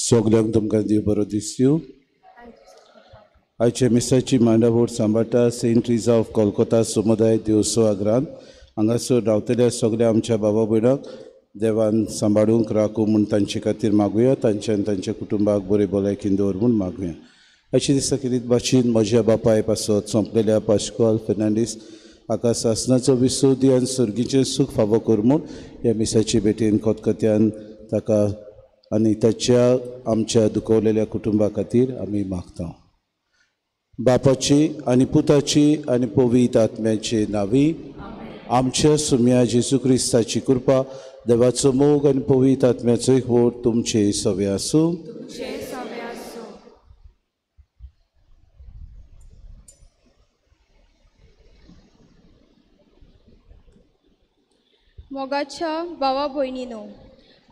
सगल्यांक तुमकां देव बरो दिसयो. आयच्या मिसाची मांडावळ सांबाळटा सेंट ट्रिजा ऑफ कोलकोता समुदाय देवसो आग्रांत. हांगासर रावतल्या सगल्या आमच्या बाबा भयणाक देवान सांबाळूंक राखूं म्हूण तांचे खातीर मागुया. तांच्या आनी तांच्या कुटुंबाक बरी भलायकी दवर म्हूण मागुया. अशें दिसता कितें भाशेन म्हज्या बापाय पासत सोंपलेल्या पाश्कोल फेर्नांडीस हाका सासनाचो विसव दी आनी सर्गीचें सूख फावो कर म्हूण ह्या मिसाचे भेटेन खतखत्यान ताका आनी ताच्या आमच्या दुखवलेल्या कुटुंबा खातीर आमी मागता. बापाची आनी पुताची आनी पवित्र आत्म्याचे नांवी आमच्या सुम्या जेजू क्रिस्ताची कृपा, देवाचो मोग आनी पवित्र आत्म्याचो एकवट तुमचे सवे आसूं. मोगाच्या भावा भयणीनो,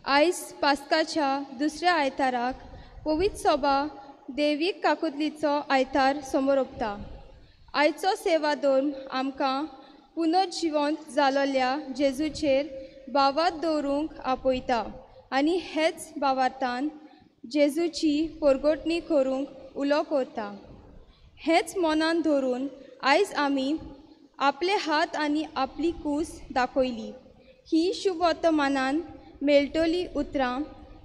आयज पास्काच्या दुसऱ्या आयताराक पवित्र सभा देवीक काकुतलीचो आयतार समोर ओंपता. आयचो सेवा धर्म आमकां पुनर्जिवंत जालोल्या जेजूचेर भावात दवरूंक आपयता आनी हेच भावार्थान जेजूची परगटणी करूंक उलो करता. हेच मनान धरून आयज आमी आपले हात आनी आपली कूस दाखयली. ही शुभवर्तमानान मेळटली उतरां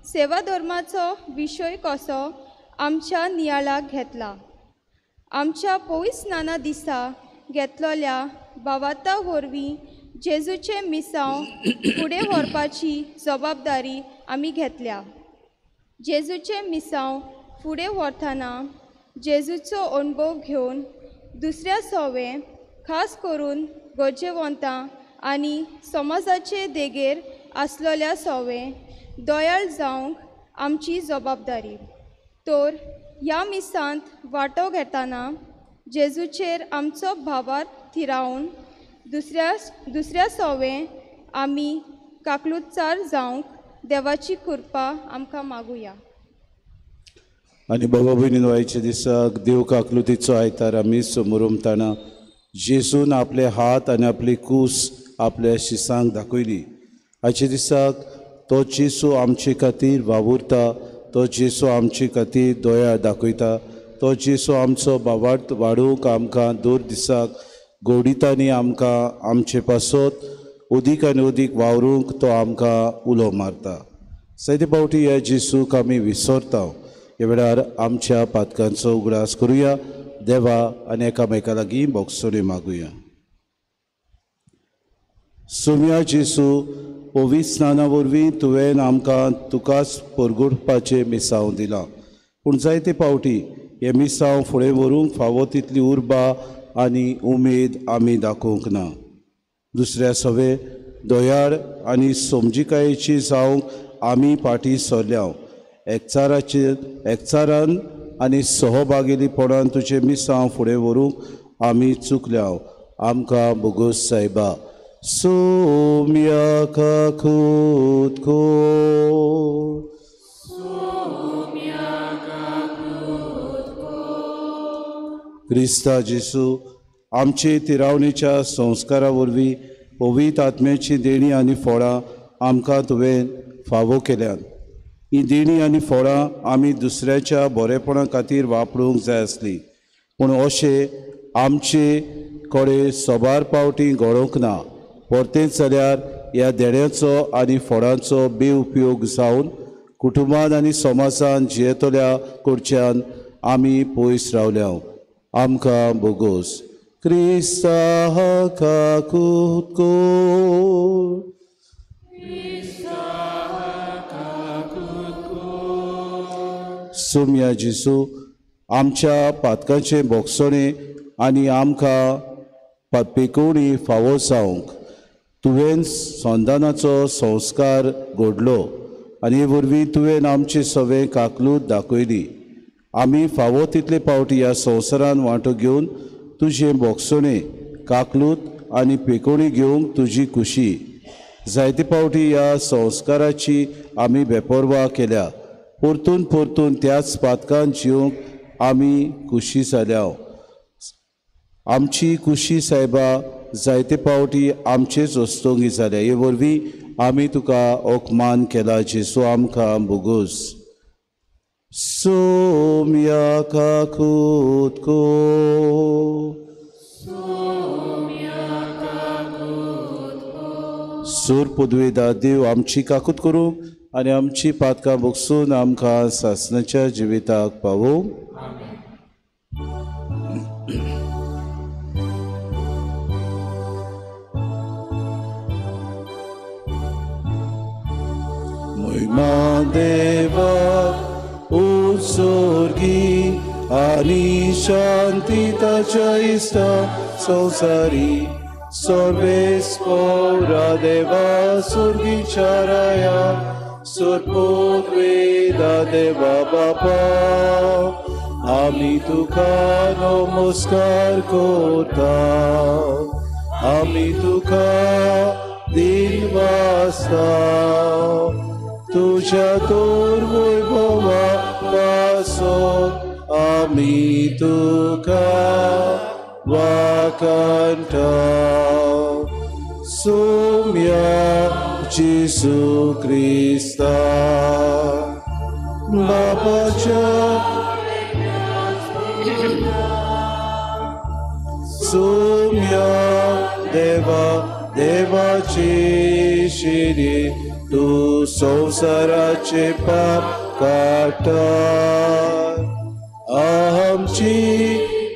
सेवा धर्माचो विशय कसो आमच्या नियाळाक घेतला. आमच्या पवित्र स्नाना दिसा घेतलेल्या भावार्था वरवीं जेजूचें मिसांव फुडें व्हरपाची जबाबदारी आमी घेतल्या. जेजूचें मिसांव फुडें व्हरतना जेजूचो अणभव घेवन दुसऱ्या सोवे खास करून गरजेवंतां आनी समाजाचे देगेर आसलेल्या सोवे दयाळ जावंक आमची जबाबदारी. तर ह्या मिसांत वांटो घेतना जेजूचेर आमचो भावार्थ थिरावन दुसऱ्या सोवे आमी काकलुतचार जावंक देवाची कृपा आमकां मागुया. आनी बाबा भयणीन आयच्या दिसाक देव काकलुतीचो आयतार आमी समोर उमताना जेजून आपले हात आनी आपली कूस आपल्या शिसांक दाखयली. आयच्या दिसाक तो जेजू आमचे खातीर वावुरता, तो जेजू आमचे खातीर दया दाखयता, तो जेजू आमचो भावार्थ वाडोवंक आमकां दर दिसाक गोडितांनी आमकां आमचे पासत अदीक आनी अदीक वावरूंक तो आमकां उलो मारता. जायते फावटी ह्या जेजूक आमी विसरता. ह्या वेळार आमच्या पातकांचो उगडास करुया. देवा आनी एकामेका लागीं बोगसणी मागुया. सुम्या जेजू, पवित्र स्नाना वरवीं तुवें आमकां तुकाच परगुटपाचें मिसांव दिलां. पूण जायते फावटी हें मिसांव फुडें व्हरूंक फावो तितली उर्बा आनी उमेद आमी दाखोवंक ना. दुसऱ्या सवे दयाळ आनी समजिकायेची जावंक आमी फाटीं सरल्या. एकचारान आनी सहभागीपणान तुजें मिसांव फुडें व्हरूंक आमी चुकल्या. आमकां बोगोस सायबा. सोम्या काकूत कोर, क्रिस्ता जेजू आमचे तिरावणेच्या संस्कारा वरवीं पवित्र आत्म्याची देणी आनी फळां आमकां तुवें फावो केल्यात. ही देणी आनी फळां आमी दुसऱ्याच्या बरेपणा खातीर वापरूंक जाय आसली, पूण अशें आमचे कडेन सबार पावटी घडोवंक ना. परतेंच जाल्यार ह्या देण्याचो आनी फळांचो बेउपयोग जावन कुटुंबान आनी समाजान जियेतल्या कडच्यान आमी पयस रावल्या. आमकां बोगोस. क्रिस्ता काकूत कोर. सोम्या जेजू, आमच्या पातकांचें भोगसणें आनी आमकां पेकोवणी फावो जावंक तुवें संदानाचो संस्कार घडलो आनी हे वरवीं तुवें आमची सगळें काकलूत दाखयली. आमी फावो तितले पावटी ह्या संवसारान वांटो घेवन तुजें भोगसणें काकलूत आनी पेकोवणी घेवंक तुजी खुशी. जायते पावटी ह्या संस्काराची आमी बेपर्वा केल्या. परतून परतून त्याच पातकान जिवंक आमी खुशी जाल्या. आमची खुशी सायबा जायते पावटी आमचेच वस्तोंगी जाल्या. हे वरवीं आमी तुका अपमान केला. जेजू आमकां बोगोस. सोम्या काकूत कोर. सूर पदवेदा देव आमची काकूत करूं आनी आमची पातकां भोगसून आमकां सासणाच्या जिविताक पावोवं. महिमा देवाक उत्सर्गी आनी शांती ताच्या इश्टा संवसारी. सर्वेस्पोरा देवा सुर्गीच्या राया सुरपुत्वेदा देवा बापा, आमी तुका नमस्कार करता, आमी तुका दिनवासता. तुज्या तोर वैभवा पासत आमी तुका वाखाणटा. सोम्या जेजू क्रिस्ता बापाच्या सोम्या देवा देवाची शिरी तूं संवसाराचे पाप काडटा. आमची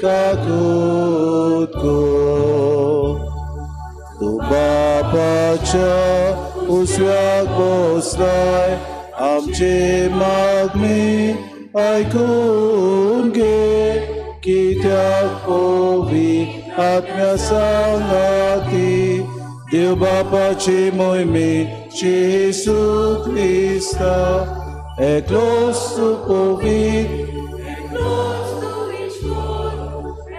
काकूत कर. तूं बापाच्या उजव्याक बसलाय, आमचे मागणी आयकून घे. कित्याक पवी आत्म्या सांगाती देव बापाची मोहिमे जेजू क्रिस्ता एकलोच तूं पवित्र,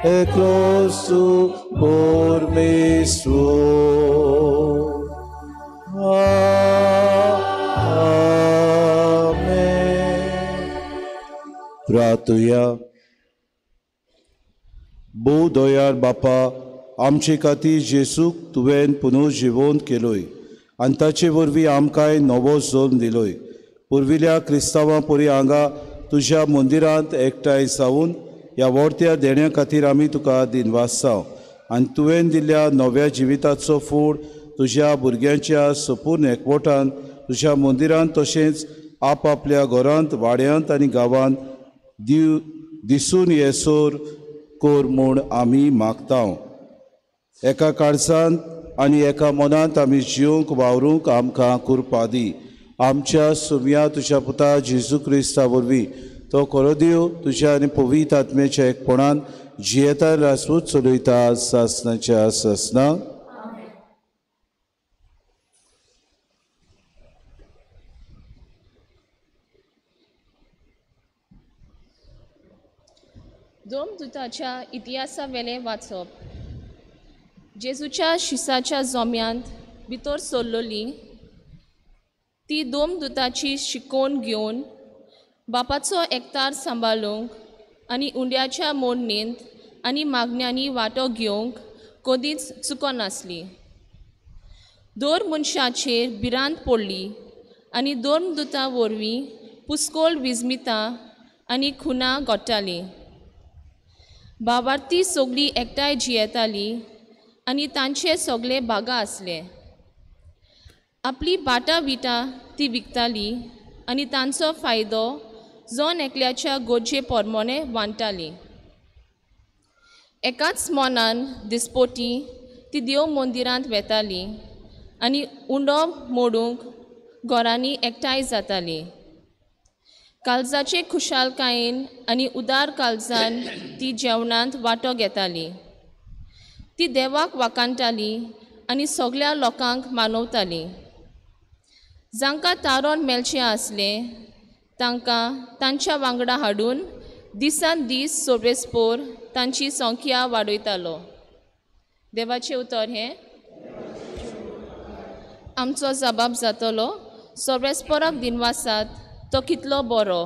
एकलोच तूं परमेश्वर. आमेन. प्रार्थुया. भोव दयाळ बापा, आमचे खातीर जेजूक तुवें पुनर्जिवंत केलोय आनी ताचे वरवीं आमकांय नवो जल्म दिलोय. पुर्विल्ल्या क्रिस्तांवां परी हांगा तुज्या मंदिरांत एकठांय जावन ह्या व्हडत्या देण्या खातीर आमी तुका दिनवासता आनी तुवें दिल्ल्या नव्या जिविताचो फूड तुज्या भुरग्यांच्या सपूर्ण एकवटान तुज्या मंदिरांत तशेंच आपआपल्या घरांत, वाड्यांत आनी गांवांत दिसून येसर कर म्हूण आमी मागता. एका काळजांत आनी एका मनांत आमी जिवंक वावरूंक आमकां कृपा दी. आमच्या सुम्या तुज्या पुता जेजू क्रिस्ता वरवीं तो खरो देव तुज्या आनी पवित्र आत्म्याच्या एकपणान जियेता राजपूत चलयता सासनाच्या सासना. दोमदूताच्या इतिहासावेलें वाचप. जेजूच्या शिसाच्या जोम्यांत भितर सरलोली ती दोमदूताची शिकोवन घेवन बापाचो एकतार सांबाळूंक आनी उंड्याच्या मोडणेंत आनी मागण्यांनी वांटो घेवंक कदींच चुकनासली. दर मनशाचेर भिरांत पडली आनी दोमदूता वरवीं पुस्कोल विजमितां आनी खुनां घडटालीं. भावार्थी सगळीं एकठांय जियेतालीं आनी तांचे सगळे बागा आसले. आपली बाटां विटां ती विकताली आनी तांचो फायदो जण एकल्याच्या गरजे प्रमाणे वांट्टाली. एकाच मनान दिसपोटी ती देव मंदिरांत वेताली आनी उंडो मोडूंक घरांनी एकठांय जाताली. काळजाचे खुशालकायेन आनी उदार काळजान ती जेवणांत वांटो घेताली. ती देवाक वाखाणटाली आनी सगळ्या लोकांक मानवताली. जांकां तारण मेळचें आसलें तांकां तांच्या वांगडा हाडून दिसान दीस सोर्वेस्पोर तांची संख्या वाडयतालो. देवाचें उतर हें. आमचो जबाब जातलो, सोर्वेस्पोराक दिनवासात, तो कितलो बरो,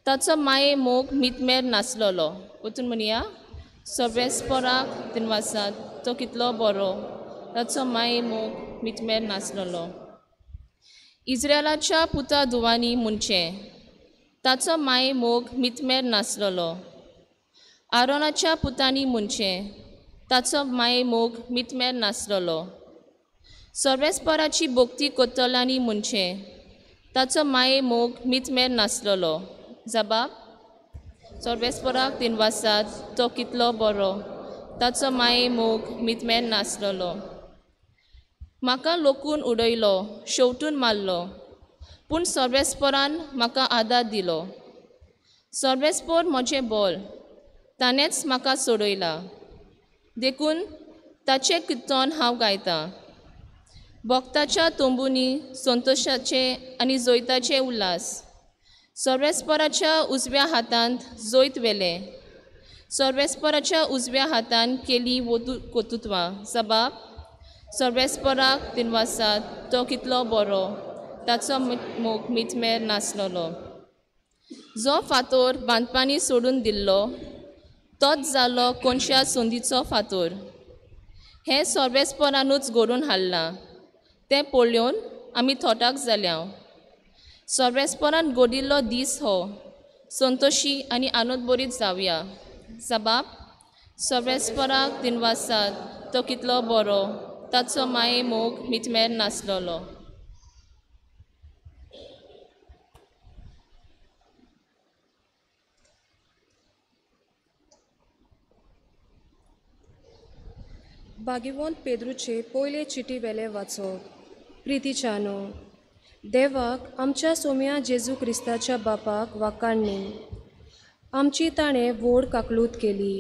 ताचो माये मोग मितमेर नासलेलो. वचून म्हणया, सोर्वेस्पोराक दिनवासात, तो कितलो बरो, ताचो माये मोग मितमेर नासलेलो. इस्रायलाच्या पुता धुवांनी म्हणचें, ताचो माये मोग मितमेर नासलेलो. आरोनाच्या पुतांनी म्हणचें, ताचो माये मोग मितमेर नासलेलो. सोर्वेस्पोराची भक्ती करतल्यांनी म्हणचें, ताचो माये मोग मितमेर नासलेलो. जबाब, सोर्वेस्पोराक दिनवासात, तो कितलो बरो, ताचो माये मोग मितमेर नासलेलो. म्हाका लोकून उडयलो, शेवटून मारलो, पूण सोर्वेस्पोरान म्हाका आदार दिलो. सोर्वेस्पोर म्हजें बळ, ताणेंच म्हाका सोडयला, देखून ताचें किर्तन हांव गायतां. भक्ताच्या तंबूंनी संतोशाचे आनी जैताचे उल्हास. सोर्वेस्पोराच्या उजव्या हातांत जैत व्हेलें. सोर्वेस्पोराच्या उजव्या हातान केली कर्तुत्वां. जबाब, सोर्वेस्पोराक दिनवासात, तो कितलो बरो, ताचो मोग मितमेर नासलेलो. जो फातोर बांदपानी सोडून दिल्लो तोच जालो कोनशा संदीचो फातोर. हें सोर्वेस्पोरानूच घडोवन हाडलां, तें पळोवन आमी थोटाक जाल्या. सोर्वेस्पोरान घडिल्लो दीस हो, संतोशी आनी आनंदभरीत जावया. जबाब, सोर्वेस्पोराक दिनवासात, तो कितलो बरो, ताचो माये मोग मितमेर नासलेलो. भाग्यवंत पेद्रूचे पयले चिटी वेले वाचप. प्रितीच्यानो, देवाक आमच्या सोम्या जेजू क्रिस्ताच्या बापाक वाखाणणी. आमची ताणें व्हड काकलूत केली.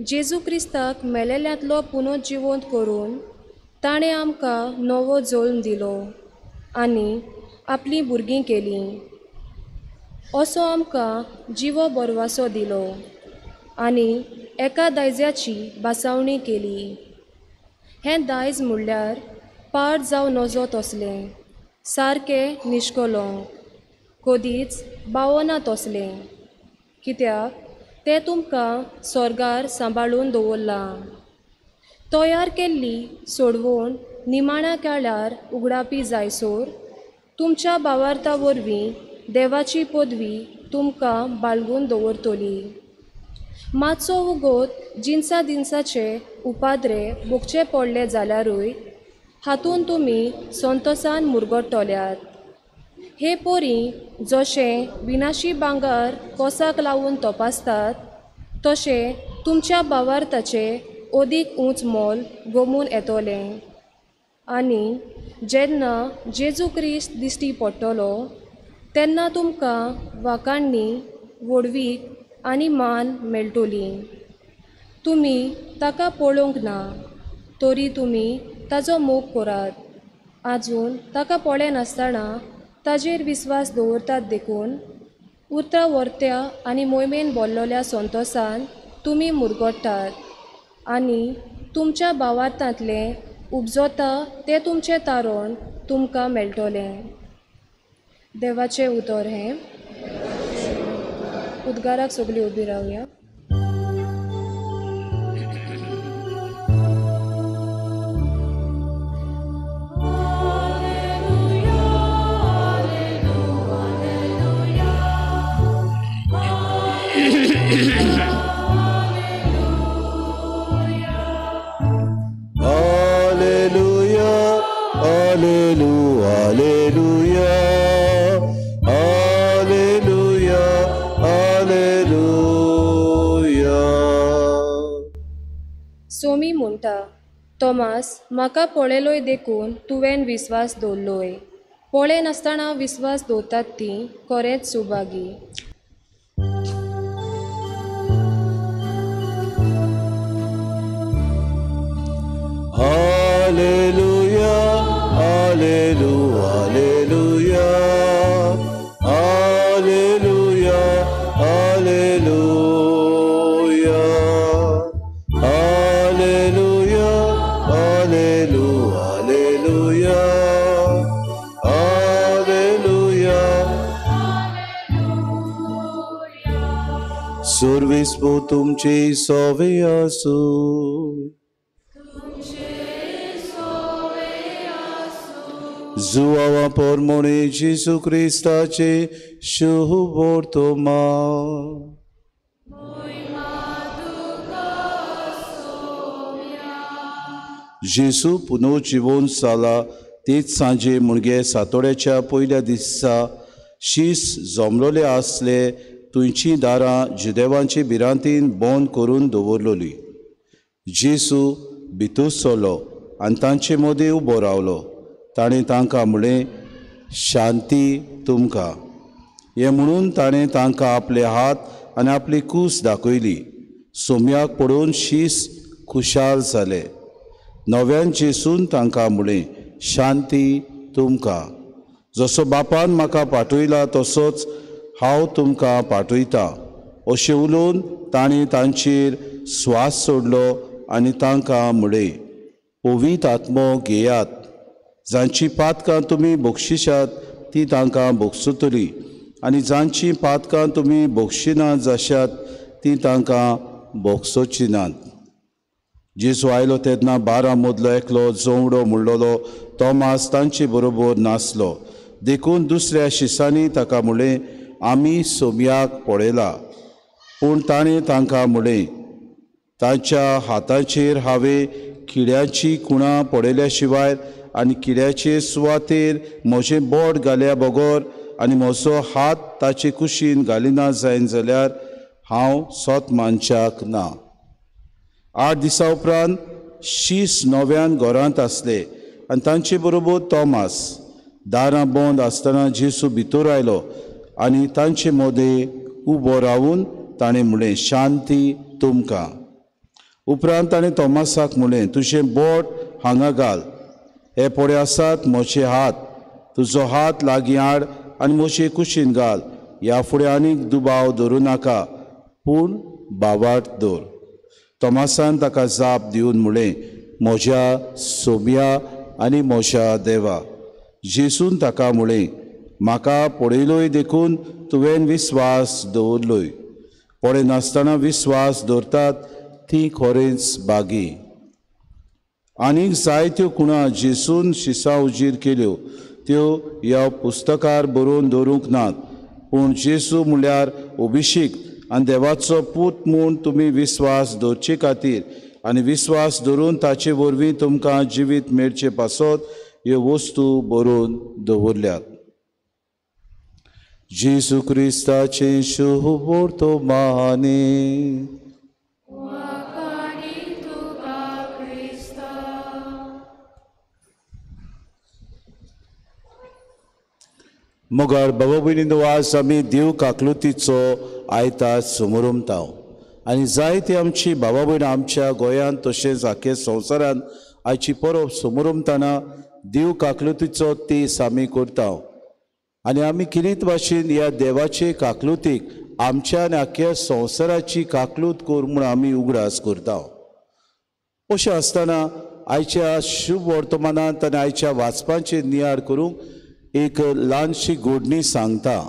जेजू क्रिस्ताक मेलेल्यांतलो पुनर्जिवंत करून ताणें आमकां नवो जल्म दिलो आनी आपलीं भुरगीं केलीं. असो आमकां जिवो बरवासो दिलो आनी एका दायज्याची बासावणी केली. हें दायज म्हणल्यार पाड जावं नजो तसलें, सारकें निश्कलंक, कदीच बावना तसलें, कित्याक तें तुमकां स्वर्गार सांबाळून दवरलां. तयार केल्ली सोडवण निमाण्या काळार उगडापी जायसर तुमच्या भावार्था वरवीं देवाची पदवी तुमकां बाळगून दवरतली. मातसो उगोत जिनसा दिनसाचे उपाद्रे भोगचे पडले जाल्यारूय हातून तुमी संतोसान मुरगट्टल्यात. हे परी जशें विनाशी भांगर कोसाक लावन तपासतात तशें तुमच्या भावार्थाचें अदीक उंच मोल गमून येतलें. आनी जेन्ना जेजू क्रिस्त दिश्टी पडटलो तेन्ना तुमकां वाखाणणी, व्हडवीक आनी मान मेळटली. तुमी ताका पळोवंक ना तरी तुमी ताजो मोग करात. आजून ताका पळयनासतना ताजेर विस्वास दवरतात देखून उतरां वर्त्या आनी मोहिमेन बोल्लोल्या संतोसान तुमी मुरगट्टात आनी तुमच्या भावार्थांतलें उपजता तें तुमचें तारण तुमकां मेळटलें. देवाचें उतर हें. उद्गाराक सगळीं उबी रावया. Alleluia, alleluia, alleluia, alleluia, alleluia. Somi म्हणटा, तोमास म्हाका पळयलोय देखून तुवें विस्वास दवरलोय. पळय नासतना विस्वास दवरतात ती खरेंच Subhagi. Alleluia, alleluia, alleluia, alleluia, alleluia, alleluia, alleluia, alleluia, alleluia. सुर्विस्पो तुमचे सोवे आसूं. जुआवा पोरमोणे जेजू क्रिस्ताचे शुभ वर्तमान. जेजू पुनर्जिवन जाला तेच सांजे मुणगे सातोड्याच्या पयल्या दिसा शीस जमलोले आसले थंयचीं दारां जुदेवांचे भिरांतीन बंद करून दवरलोली. जेजू भितर सरलो आनी तांचे मदीं उबो रावलो. ताणें तांकां म्हणलें, शांती तुमकां. हें म्हणून ताणें तांकां आपले हात आनी आपली कूस दाखयली. सोम्याक पळोवन शीस खुशाल जाले. नव्यान जेजून तांकां म्हणलें, शांती तुमकां. जसो बापान म्हाका पाठयला तसोच हांव तुमकां पाठयतां. अशें उलोवन ताणें तांचेर स्वास सोडलो आनी तांकां म्हणलें, पवित्र आत्मो घेयात. जांची पातकां तुमी बक्षिशात ती तांकां बक्षुतली आनी जांची पातकां तुमी बक्षिना जाशात ती तांकां बक्षोची नात. जेजू आयलो तेन्ना 12 मदलो एकलो जोवडो म्हणलोलो तोमास तांचे बरोबर नासलो. देखून दुसऱ्या शिसांनी ताका म्हणलें, आमी सोम्याक पळयला. पूण ताणें तांकां म्हणलें, तांच्या हाताचेर हांवें किड्याची खुणां पळयल्या शिवाय आनी किड्याचे सुवातेर म्हजें बोट घाल्या बगर आनी म्हजो हात ताचे कुशीन घालिना जायन जाल्यार हांव सोत मानच्याक ना. 8 दिसां उपरांत शीस नव्यान घरांत आसले आनी तांचे बरोबर तोमास. दारां बंद आसतना जेजू भितर आयलो आनी तांचे मदें उबो रावून ताणें म्हणलें, शांती तुमकां. उपरांत ताणें तोमासाक म्हणलें, तुजें बोट हांगा घाल, हे पळय आसात म्हजे हात, तुजो हात लागीं हाड आनी म्हजे कुशीन घाल. ह्या फुडें आनीक दुबाव धरूं नाका, पूण बावाट दवर. तोमासान ताका जाप दिवन म्हणलें, म्हज्या सोम्या आनी म्हज्या देवा. जेजून ताका म्हणलें, म्हाका पळयलोय देखून तुवें विस्वास दवरलोय. पळयनासतना विस्वास दवरतात ती खरेंच बागी. आनीक जायत्यो खुणां जेजून शिसां उजीर केल्यो, त्यो ह्या पुस्तकार बरोवन दवरूंक नात. पूण जेजू म्हणल्यार अभिषेक आनी देवाचो पूत म्हूण तुमी विस्वास दवरचे खातीर आनी विस्वास दवरून ताचे वरवीं तुमकां जिवीत मेळचे पासत ह्यो वस्तू बरोवन दवरल्यात. जेजू क्रिस्ताचें शुभ वर्तमान. मगर बाबा भयणींनो, आज आमी देव काकलुतीचो आयतार समोरमता आनी जायती आमची बाबा भयणां आमच्या गोंयांत तशेंच आख्या संवसारांत आयची परब समोरमतना देव काकलुतीचो तेस आमी करता आनी आमी किरीत भाशेन ह्या देवाचे काकलुतीक आमच्या आनी आख्या संवसाराची काकलूत कर म्हूण आमी उगडास करता. अशें आसतना आयच्या शुभ वर्तमानांत आनी आयच्या वाचपांचेर नियाळ करूंक एक ल्हानशी घडणी सांगता.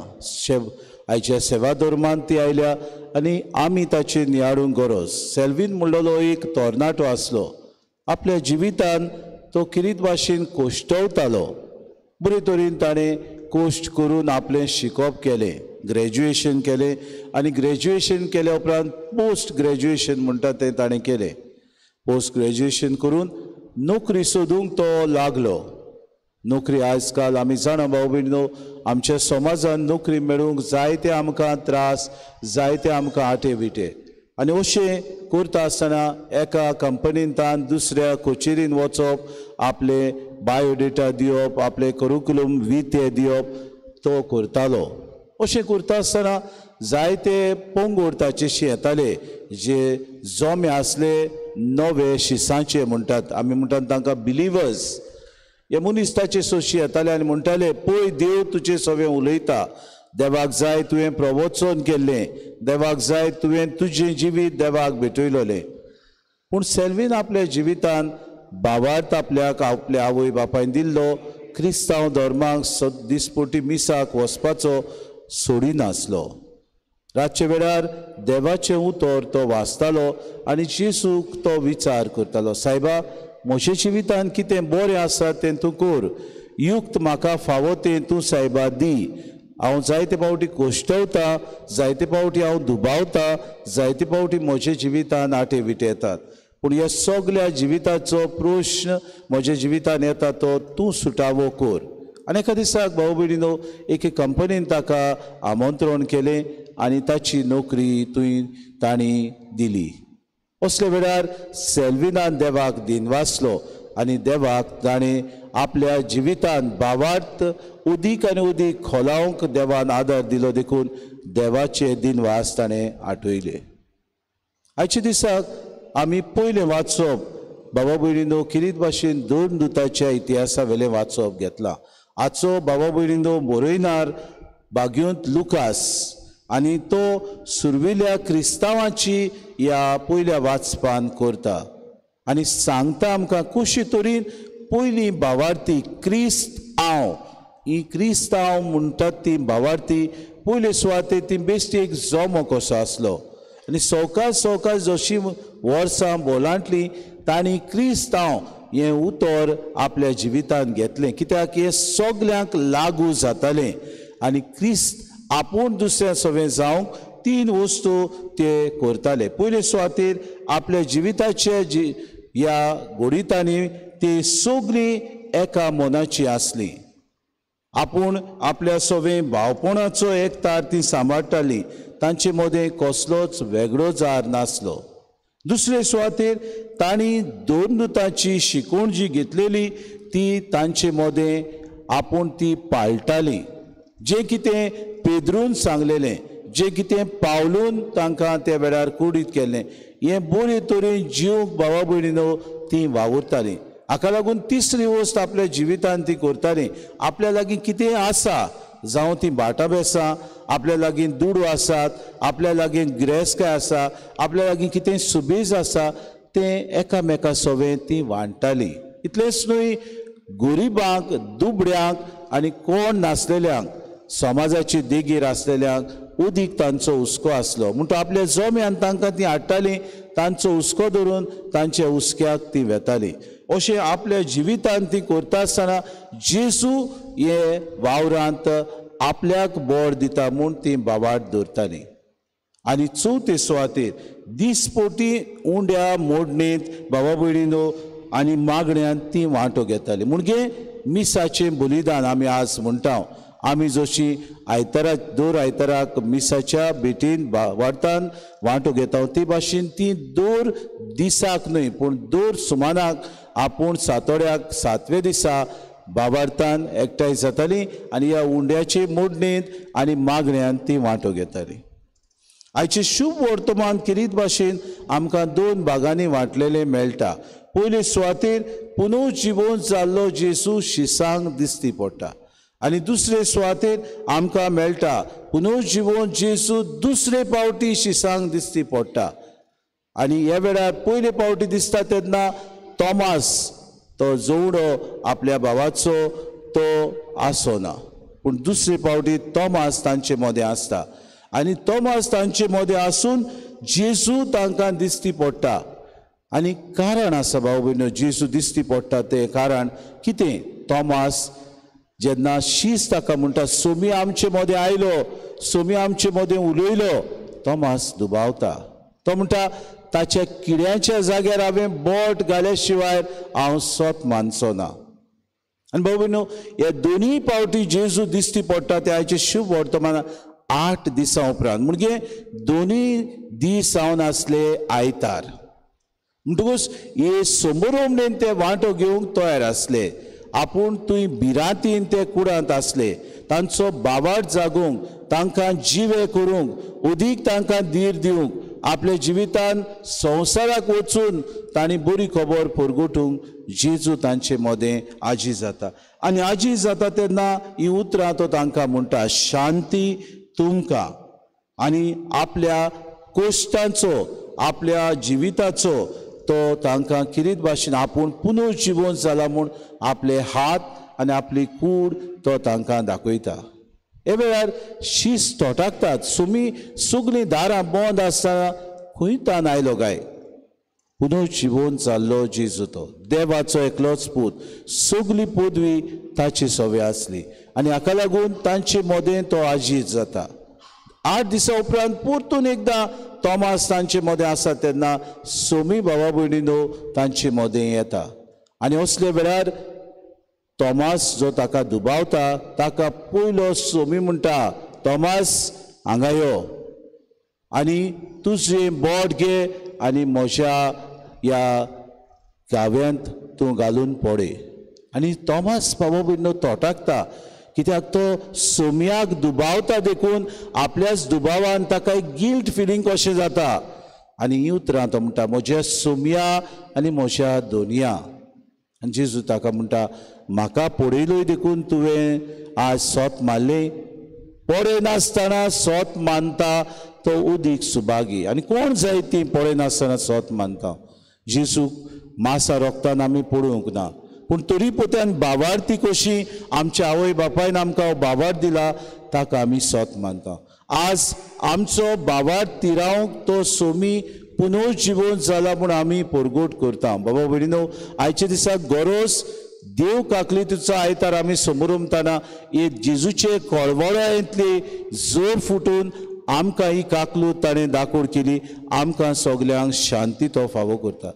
आयच्या सेवा धर्मान ती आयल्या आनी आमी ताचेर नियाळूंक गरज. सेल्वीन म्हणलेलो एक तरणाटो आसलो. आपल्या जिवितान तो किरीत भाशेन कोश्टवतालो. बरे तरेन ताणें कोश्ट करून आपलें शिकप केलें. ग्रॅज्युएशन केलें आनी ग्रॅज्युएशन केल्या उपरांत पोस्ट ग्रॅज्युएशन म्हणटा तें ताणें केलें. पोस्ट ग्रॅज्युएशन करून नोकरी सोदूंक तो लागलो. नोकरी आजकाल आमी जाणा भाव भयणीनो, आमच्या समाजान नोकरी मेळूंक जायते आमकां त्रास, जायते आमकां आटे विटे. आनी अशें करता आसतना एका कंपनींतान दुसऱ्या कचेरीन वचप, आपले बायोडेटा दिवप, आपले करिकुलम विते दिवप तो करतालो. अशें करता आसतना जायते पंगड ताचेशी येताले जे जोमे आसले नवे शिसांचे म्हणटात आमी, म्हणटात तांकां बिलिवर्स. हे मनीस ताचे सोशी येताले आनी म्हणटाले, पळय देव तुजे सगळें उलयता, देवाक जाय तुवें प्रवचन केल्लें, देवाक जाय तुवें तुजें जिवीत देवाक भेटयलोलें. पूण सेल्वीन आपल्या जिवितान भावार्थ आपल्याक आपल्या आवय बापायन दिल्लो क्रिस्तांव धर्माक दिसपोटी मिसाक वचपाचो सोडिनासलो. रातचे वेळार देवाचें उतर तो वाचतालो आनी जेसूक तो विचार करतालो, सायबा म्हज्या जिवितान कितें बरें आसा तें तूं कर, युक्त म्हाका फावो तें तूं सायबा दी. हांव जायते फावटी कोश्टवता, जायते फावटी हांव दुबावता, जायते फावटी म्हज्या जिवितान आटे विटे येतात, पूण ह्या सगल्या जिविताचो प्रश्न म्हज्या जिवितान येता तो तूं सुटावो कर. आनी एका दिसाक भाव भयणीनो एके कंपनीन ताका आमंत्रण केलें आनी ताची नोकरी तुवें तांणी दिली. असल्या वेळार सेल्विनान देवाक दिनवासलो आनी देवाक ताणें आपल्या जिवितान भावार्थ उदीक आनी उदीक खोलावंक देवान आदार दिलो देखून देवाचे दिनवास ताणें आठयले. आयच्या दिसाक आमी पयलें वाचप बाबा भयणीनो किरीत भाशेन दोन दुताच्या इतिहासा वेलें वाचप घेतलां. आजचो बाबा भयणीनो बरयनार बाग्योंत लुकास आनी तो सुर्विल्या क्रिस्तांवाची ह्या पयल्या वाचपान करता आनी सांगता आमकां कशी तरेन पयली भावार्थी क्रिस्त हांव, ही क्रिस्तांव म्हणटात ती भावार्थी पयले सुवातेर ती बेश्टी एक जोमो कसो आसलो आनी सवकास सवकास जशी वर्सां बोलांटली तांणी क्रिस्तांव हें उतर आपल्या जिवितांत घेतलें, कित्याक हें सगल्यांक लागू जातालें आनी क्रिस्त आपूण दुसऱ्या सवें जावंक तीन वस्तू ते करताले. पयले सुवातेर आपल्या जिविताच्या ह्या घडितांनी ती सगळीं एका मनाची आसली. आपूण आपल्या सवें भावपणाचो एकतार ती सांबाळटाली, तांचे मदें कसलोच वेगळो जार नासलो. दुसरे सुवातेर तांणी दोन दुतांची शिकवण जी घेतलेली ती तांचे मदें आपूण ती पाळटाली. जें कितें पेद्रून सांगलेलें, जें कितें पावलून तांकां त्या वेळार कुडीत केल्लें, हें बरे तरेन जिवंक भावा भयणीनो ती वावुरतालीं. हाका लागून तिसरी वस्त आपल्या जिवितान ती करताली, आपल्या लागीं कितें आसा, जावं ती भाटां बेसां, आपल्या लागीं दुडू आसात, आपल्या लागीं गिरेस्तकाय आसा, आपल्या लागीं कितें सुबेज आसा, तें एकामेका सवें ती वांट्टाली. इतलेंच न्हय, गरिबांक, दुबड्यांक आनी कोण नासलेल्यांक, समाजाची देगेर आसलेल्यांक उदीक तांचो हुस्को आसलो. म्हणटो आपल्या जोम्यान तांकां ती हाडटाली, तांचो हुस्को धरून तांच्या हुस्क्याक ती वेताली. अशें आपल्या जिवितान ती करता आसतना जेजू हे वावरांत आपल्याक बोर दिता म्हूण ती भावार्थ दवरताली. आनी चवथे सुवातेर दिसपोटी उंड्या मोडणेंत बाबा भयणीनो आनी मागण्यांत ती वांटो घेताली. म्हणजे मिसाचें बलिदान आमी आज म्हणटा. आमी जशी आयताराक दर आयताराक मिसाच्या भेटीन वार्तान वांटो घेता ती भाशेन ती दर दिसाक न्हय पूण दर सुमानाक आपूण सातोड्याक सातवे दिसा बाबार्थान एकठांय जाताली आनी ह्या उंड्याचे मोडणेंत आनी मागण्यांत ती वांटो घेताली. आयचें शुभ वर्तमान किरीत भाशेन आमकां दोन भागांनी वांटलेलें मेळटा. पयले सुवातेर पुनर्जिवन जाल्लो जेजू शिसांक दिसती पडटा आनी दुसरे सुवातेर आमकां मेळटा पुनर्जिवन जेजू दुसरे पावटी शिसांक दिसती पडटा. आनी ह्या वेळार पयले पावटी दिसता तेन्ना तॉमास तो जोवडो आपल्या भावाचो तो आसना, पूण दुसरे पावटी तॉमास तांचे मदें आसता आनी तॉमास तांचे मदें आसून जेजू तांकां दिसती पडटा. आनी कारण आसा भाव भयणीनो, जेजू दिसती पडटा तें कारण कितें? तॉमास जेन्ना शीस ताका म्हणटा सोमी आमचे मदें आयलो सोमी आमचे मदें उलयलो. तोमास दुबावता, तो म्हणटा ताच्या किड्यांच्या जाग्यार हांवें बोट घाल्या शिवाय हांव सत मानचो ना. आनी भाव भयणीनो, हे दोनूय पावटी जेजू दिश्टी पडटा ते आयचे शुभ वर्तमान 8 दिसां उपरांत, म्हणजे दोनूय दीस जावन आसले आयतार. म्हणटकूच हे समोरोमणेन ते वांटो घेवंक तयार आसले. आपूण थंय भिरांतीन ते कुडांत आसले. तांचो बावाट जागोवंक, तांकां जिवे करूंक, अदीक तांकां धीर दिवंक, आपल्या जिवितान संवसाराक वचून तांणी बरी खबर परगटूंक जेजू तांचे मदें आजी जाता. आनी आजी जाता तेन्ना ही उतरां तो तांकां म्हणटा, शांती तुमकां. आनी आपल्या कोश्टांचो, आपल्या जिविताचो तो तांकां किरीत भाशेन आपूण पुनर्जिवन जाला म्हूण आपले हात आनी आपली कूड तो तांकां दाखयता. हे वेळार शीस तोटाकतात. सुमी सगळीं दारां बंद आसतना खंय तान आयलो काय? पुनर्जिवन जाल्लो जेजू तो देवाचो एकलोच पूत. सगळी पदवी ताची सवे आसली आनी हाका लागून तांचे मदें तो आजीज जाता. 8 दिसां उपरांत परतून एकदां तोमास तांचे मदें आसा तेन्ना सोमी भावा भयणीनो तांचे मदें येता. आनी असले वेळार तोमास जो ताका दुबावता ताका पयलो सोमी म्हणटा, तोमास हांगा यो आनी तुजें बोट घे आनी म्हज्या ह्या गाव्यांत तूं घालून पळय. आनी तोमास बाबा भयणीनो तोटाकता, कित्याक तो सोम्याक दुबावता देखून आपल्याच दुबावान ताका एक गिल्ट फिलींग कशें जाता. आनी ही उतरां तो म्हणटा, म्हज्या सोम्या आनी म्हज्या दोनया. आनी जेजू ताका म्हणटा, म्हाका पळयलोय देखून तुवें आज सोत मारलें, पळयनासतना सोत मानता तो उदीक सुभागी. आनी कोण जाय ती पळयनासतना सोत मानता? जेजूक मासा रोगतान आमी पळोवंक ना, पूण तरी पोत्यान बावार्थी कशी आमच्या आवय बापायन आमकां बावार्थ दिला ताका आमी सोत मानता. आज आमचो बावार्थ तिरावंक तो सोमी पुनर्जिवन जाला म्हूण आमी परगट करता. बाबा भयणीनो, आयच्या दिसा गरज देव काकलीचो आयतार आमी समोरमताना हे जेजूचे कळवळ्यांतली जोर फुटून आमकां ही काकलूत ताणें दाखोड केली. आमकां सगल्यांक शांती तो फावो करता.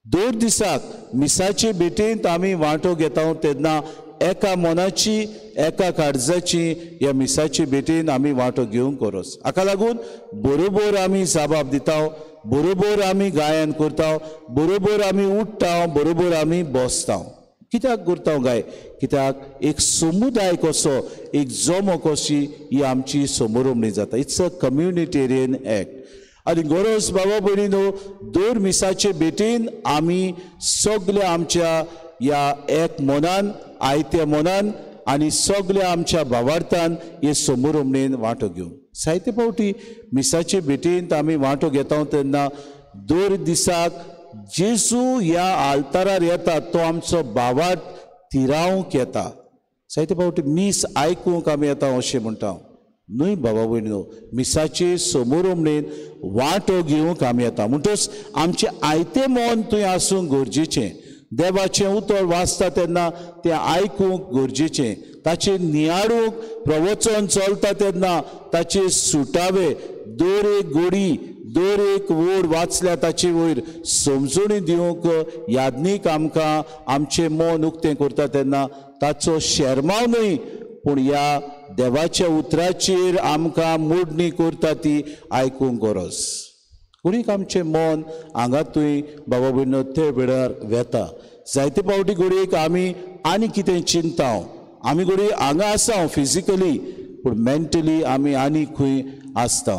दर दिसाक मिसाचे भेटेंत आमी वांटो घेता तेन्ना एका मनाची, एका काळजाची ह्या मिसाचे भेटेंत आमी वांटो घेवंक गरज. हाका लागून बरोबर आमी जाबाब दिता, बरोबर आमी गायन करता, बरोबर आमी उठ्ठा, बरोबर आमी बसता. कित्याक करता गाय? कित्याक एक समुदाय कसो, एक जमो कशी ही आमची समोरमणी जाता. It's a communitarian act. आनी गरज बाबा भयणीनो, दर मिसाचे भेटेन आमी सगळे आमच्या ह्या एक मनान, आयत्या मनान आनी सगळ्या आमच्या भावार्थान हे समोरमणेन वांटो घेवन जायते फावटी मिसाचे भेटेंत आमी वांटो घेता तेन्ना दर दिसाक जेजू ह्या आल्तारार येता तो आमचो भावार्थ तिरावंक येता. जायते फावटी मीस आयकूंक आमी येता अशें म्हणटा न्हय बाबा भयणीनो, मिसाचे समोरमणेन वांटो घेवंक आमी येता. म्हणटच आमचें आयतें मन थंय आसूंक गरजेचें. देवाचें उतर वाचता तेन्ना तें आयकूंक गरजेचें, ताचें नियाळूंक, प्रवचन चलता तेन्ना ताचे सुटावे दर एक गोडी, दर एक वड वाचल्या ताचे वयर समजणी दिवंक यादनीक आमकां आमचें मन उक्तें करता तेन्ना ताचो शेरमाव न्हय पूण ह्या देवाच्या उतराचेर आमकां मोडणी करता ती आयकूंक गरज. कोणीक आमचें मन हांगा थंय बाबा भयणीनो ते वेळार वेता. जायते फावटी घडयेक आमी आनी कितें चिंता, आमी घडये हांगा आसा फिजिकली पूण मेंटली आमी आनी खंय आसता.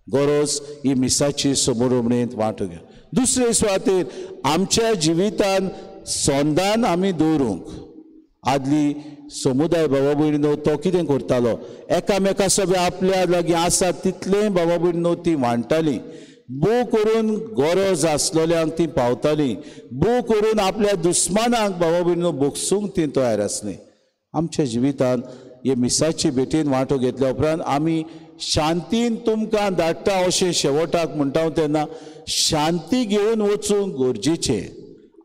गरज ही मिसाची समोरमणेंत वांटो घेवन दुसरे सुवातेर आमच्या जिवितान संदान आमी दवरूंक. आदली समुदाय बाबा भयणीनो तो कितें करतालो, एकामेका सगळें आपल्या लागीं आसा तितलें बाबा भयणीनो ती वांट्टाली. बो करून गरज आसलेल्यांक ती पावताली, बो करून आपल्या दुस्मानाक बाबा भयणीनो भोगसूंक ती तयार आसली. आमच्या जिवितान हे मिसाचे भेटेन वांटो घेतल्या उपरांत आमी शांतीन तुमकां धाडटा अशें शेवटाक म्हणटा तेन्ना शांती घेवन वचूंक गरजेचें.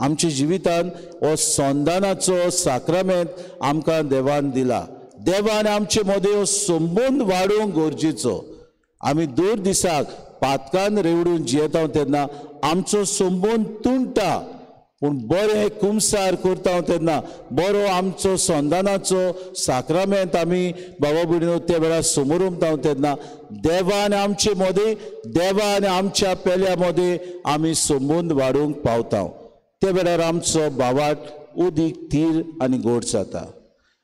आमच्या जिवितान हो संदानाचो साक्रामेंत आमकां देवान दिला. देवान आमचे मदें संबंद वाडोवंक गरजेचो. आमी दर दिसाक पातकान रेवडून जियेता तेन्ना आमचो संबंद तुंटा, पूण बरें कुमसार करता तेन्ना बरो आमचो संदानाचो साक्रामेंत आमी बाबा भयणीनो त्या वेळार समोर उमता तेन्ना देवा आनी आमचे मदें, देवा आनी आमच्या पेल्या मदें आमी संबंद वाडोवंक पावता. त्या वेळार आमचो भावाट उदीक थीर आनी गोड जाता.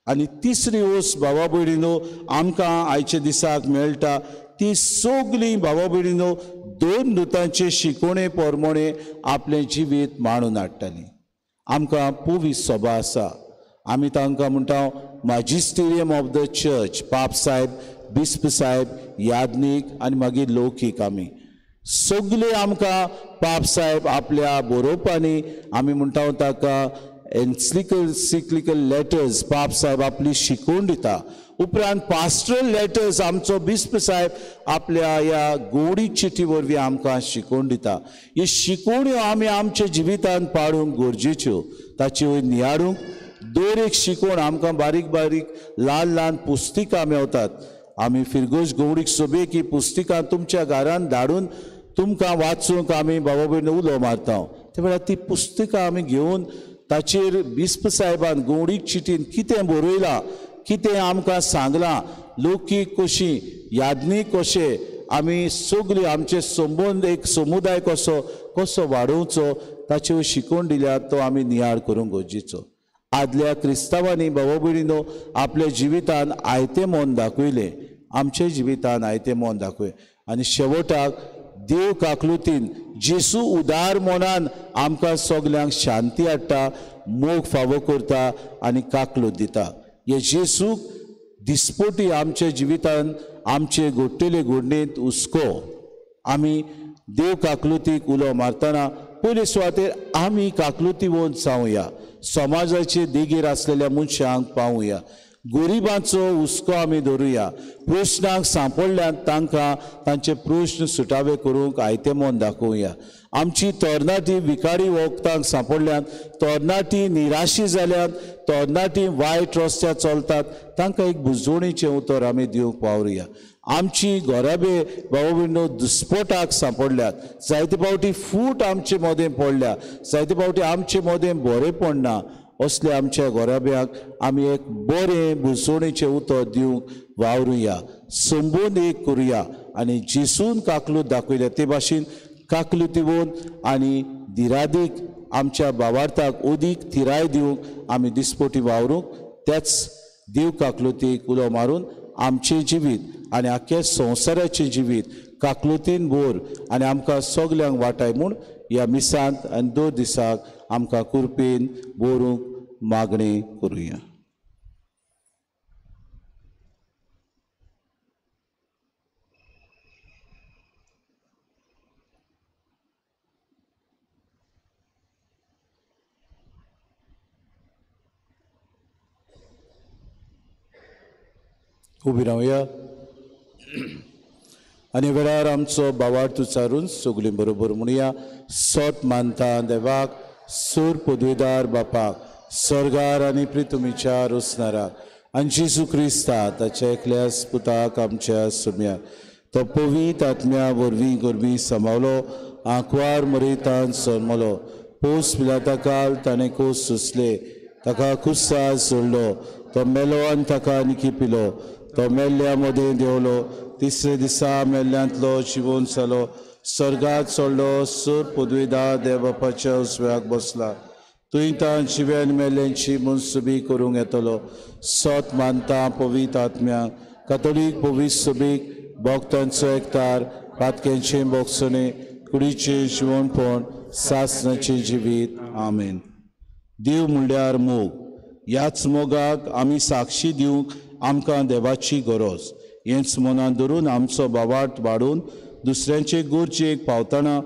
आनी तिसरी वस्त बाबा भयणीनो आमकां आयच्या दिसाक मेळटा ती सगळीं बाबा भयणीनो दोन दुतांचे शिकोवणे पोरमोणे आपलें जिवीत मांडून हाडटालीं. आमकां पवित्र सभा आसा, आमी तांकां म्हणटा माजिस्टेरियम ऑफ the church, पाप साहेब, बिस्प साहेब, याज्ञीक आनी मागीर लौकीक. आमी सगळे आमकां पाप साहेब आपल्या बरोवपांनी आमी म्हणटा ताका एन्सिक्लिकल लेटर्स पाप साहेब आपली शिकोवन दिता. उपरांत पास्टरल लेटर्स आमचो बिस्प साहेब आपल्या ह्या गोडी चिटी वरवीं आमकां शिकोवन दिता. ह्यो शिकोवण्यो आमी आमच्या जिवितांत पाळूंक गरजेच्यो, ताचे वयर नियाळूंक. दर एक शिकोवण आमकां बारीक बारीक ल्हान ल्हान पुस्तिकां मेवतात. आमी फिरगोज गोवडीक सोबेक ही पुस्तिकां तुमच्या घरान धाडून तुमकां वाचूंक आमी बाबा भयणी उलो मारता. त्या वेळार ती पुस्तिकां आमी घेवन ताचेर बिस्प साहेबान गोवडीक चिटीन कितें बरयलां, कितें आमकां सांगलां, लौकीक कशी, याज्ञीक कशें, आमी सगळीं आमचे संबंद एक समुदाय कसो कसो वाडोवचो ताचेर शिकोवन दिल्यार तो आमी नियाळ करूंक गरजेचो. आदल्या क्रिस्तांवांनी बाबा भयणीनो आपल्या जिवितान आयतें मन दाखयलें, आमच्या जिवितान आयतें मन दाखयलें आनी शेवटाक देव काकलुतीन जेसू उदार मनान आमकां सगल्यांक शांती हाडटा, मोग फावो करता आनी काकलूत दिता. हे जेसूक दिसपोटी आमच्या जिवितान आमचे घडटले घडणेंत हुस्को. आमी देव काकलुतीक उलो मारतना पयले सुवातेर आमी काकलुतीवंत जावया, समाजाचे देगेर आसलेल्या मनशांक पावया, गरिबांचो हुस्को आमी धरुया, प्रश्नांक सांपडल्यान तांकां तांचे प्रश्न सुटावे करूंक आयतें मन दाखोवया. आमची तरणाटी विकारी वखदांक सांपडल्यान, तरणाटी निराशी जाल्यान, तरणाटी वायट रस्त्यार चलतात तांकां एक बुजवणीचें उतर आमी दिवंक पावरुया. आमची घराबे बाबा भयणीनो दुस्पोटाक सांपडल्यात, जायते फावटी फूट आमचे मदें पडल्या, जायते फावटी आमचे मदें बरेंपण ना, असले आमच्या घराब्याक आमी एक बरें बुजवणीचें उतर दिवंक वावरुया, संबंद एक करुया आनी जेसून काकलूत दाखयल्या ते भाशेन काकलूत दिवन आनी दिरादीक आमच्या भावार्थाक अदीक थिराय दिवंक आमी दिसपोटी वावरूंक त्याच देव काकलुतीक उलो मारून आमचें जिवीत आनी आख्या संवसाराचें जिवीत काकलुतीन भर आनी आमकां सगल्यांक वाटाय म्हूण ह्या मिसांत आनी दर दिसाक आमकां कुरपेन बरोवंक मागणी करुया. उबी रावया आनी वेळार आमचो भावार्थ उच्चारून सगळीं बरोबर म्हणया. सत मानता देवाक, सूर पदवीदार बापाक, सर्गार आनी प्रितुमीच्या रोसणाराक आनी जेजू क्रिस्ता ताच्या एकल्या पुताक आमच्या सुम्याक, तो पवित्र आत्म्या वरवीं गोरवीं सांबावलो, आंकवार मरेतान सरमलो, पोस पिलाता काल ताणें कोस सोंसले, ताका कुस्सार सोडलो, तो मेलो आनी ताका निकी पिलो, तो मेल्ल्या मदें देंवलो, तिसरे दिसा मेल्ल्यांतलो जिवोन जालो, सर्गात चडलो, सूर पदवीदार देव बापाच्या उजव्याक बसला, थंय तां जिव्यान मेल्ल्यांची मनसुबी करूंक येतलो. सत मानता पवित्र आत्म्या, कातोलीक पवित्र सुबीक, भक्तांचो एकतार, पातक्यांचें भोगसणें, कुडीचें जिवनपण, सासणाचें जिवीत. आमेन. देव म्हणल्यार मोग. ह्याच मोगाक आमी साक्षी दिवंक आमकां देवाची गरज. हेंच मनान धरून आमचो भावार्थ वाडोवन दुसऱ्यांचे गरजेक पावतना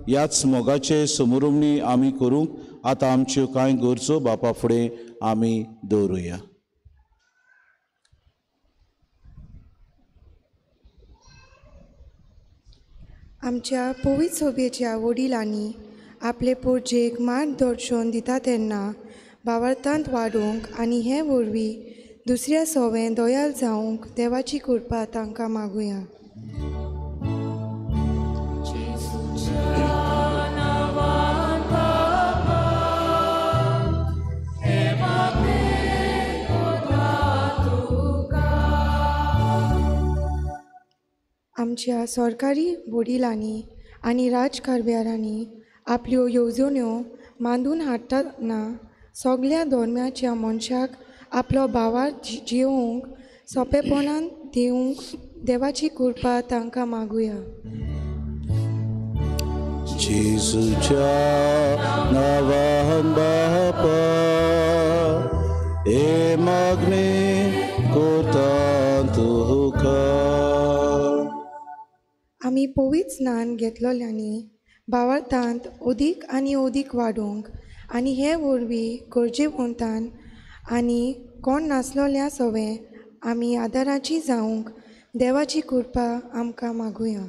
ह्याच मोगाचे समरुमणी आमी करूंक आतां आमच्यो कांय गरजो बापा फुडें आमी दवरुया. आमच्या पवित्र सभेच्या वडिलांनी आपले पोरजेक मार्गदर्शन दिता तेन्ना भावार्थांत वाडोवंक आनी हे वरवीं दुसऱ्या सोवें दयाल जावंक देवाची कृपा तांकां मागुया. आमच्या सरकारी वडिलांनी आनी राजकारभारांनी आपल्यो येवजण्यो मांडून हाडटना सगल्या धर्माच्या मनशाक आपलो भावार जिवंक सोंपेपणान दिवंक देवाची कृपा तांकां मागुया. जेजूच्या नांवान बापा हे मागणें करता तुका. आमी पवित्र स्नान घेतलोल्यांनी भावार्थांत अदीक आनी अदीक वाडोवंक आनी हे वरवीं गरजेवंतान आनी कोण नासलोल्या सवें आमी आदाराची जावंक देवाची कृपा आमकां मागुया.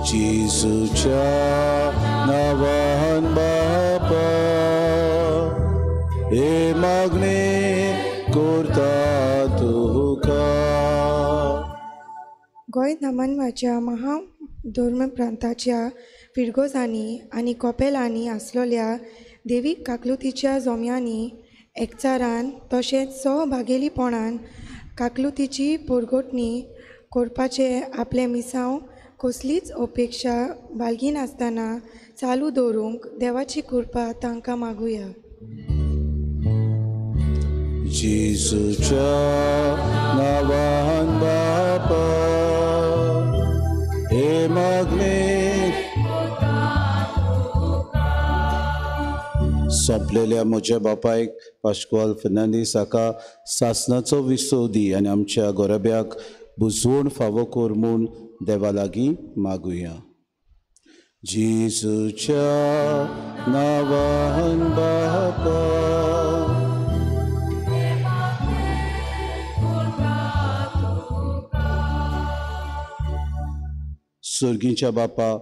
जेजूच्या नांवान बापा हे मागणें करता तुका. गोंय दमनवाच्या महाधर्म प्रांताच्या फिरगोजांनी आनी कोपेलांनी आसलोल्या देवीक काकलुतीच्या जोम्यांनी एकचारान तशेंच सहभागेलीपणान काकलुतीची पोरगोटणी करपाचें आपलें मिसांव कसलीच अपेक्षा बाळगिनासतना चालू दवरूंक देवाची कृपा तांकां मागुया. जेजूच्या नांवान बापा हे मागणें. सोंपलेल्या म्हज्या बापायक पाश्कुआल फर्नांडीस हाका सासणाचो विसव दी आनी आमच्या गोरब्याक बुजवण फावो कर म्हूण देवा लागीं मागुया. जेजूच्या नांवान बापा सर्गीच्या बापा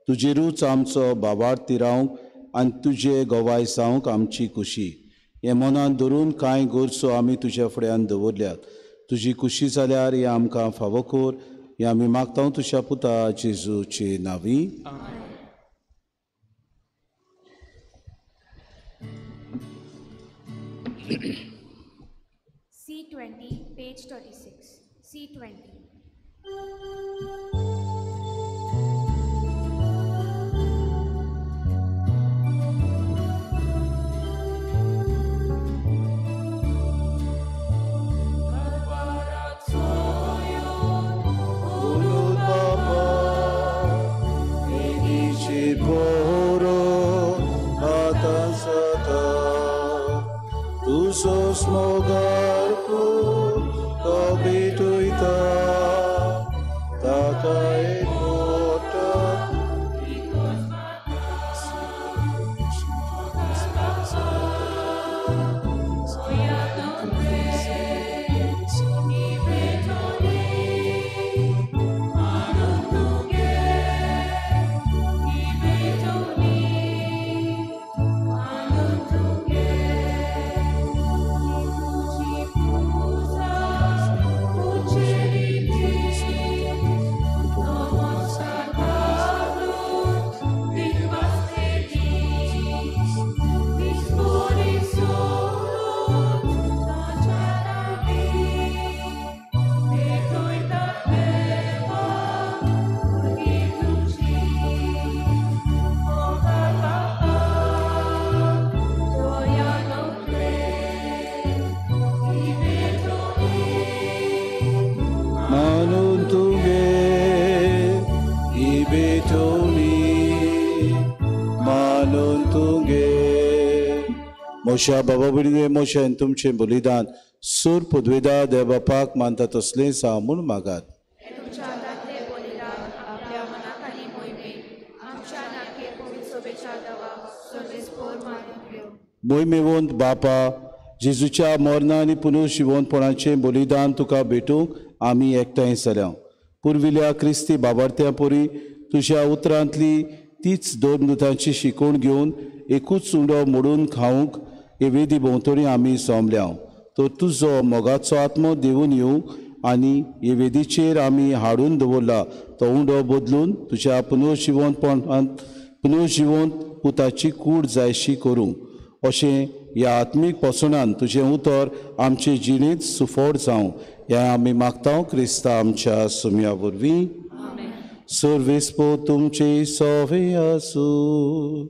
तुजेरूच आमचो भावार्थ रावंक आनी तुजे गवाय जावंक आमची खुशी हें मनान धरून कांय गरजो आमी तुज्या फुड्यान दवरल्यात. तुजी खुशी जाल्यार हें आमकां फावो कर हें आमी मागता तुज्या पुता जेजूचे नांवी. C20, page 36. C20. Sos mogarku tobituita takai kota मोशा बाबा भयणीन मोशान तुमचें बलिदान सूर पदवेदा देव बापाक मानता तसलें सा म्हूण मागात. मोहिमेवंत बापा जेजूच्या मरणा आनी पुनर्जिवंतपणाचें बलिदान तुका भेटूंक आमी एकठांय जाल्या. पुर्विल्या क्रिस्ती बाबार्थ्यां परी तुज्या उतरांतली तीच धर्मदूतांची शिकवण घेवन एकूच उंडो मोडून खावंक हे वेदी भोंवतणी आमी सोंपल्या तर तुजो मोगाचो आत्मो देवून येवं आनी हे वेदीचेर आमी हाडून दवरला तो उंडो बदलून तुज्या पुनर्जिवंतपणांत पुनर्जिवंत पुताची कूड जायशी करूं अशें ह्या आत्मीक पोसणान तुजें उतर आमचे जिणेंत सुफोड जावं हें आमी मागता क्रिस्ता आमच्या सुम्या वरवीं. सर्वेस्पो तुमचे सवे आसूं.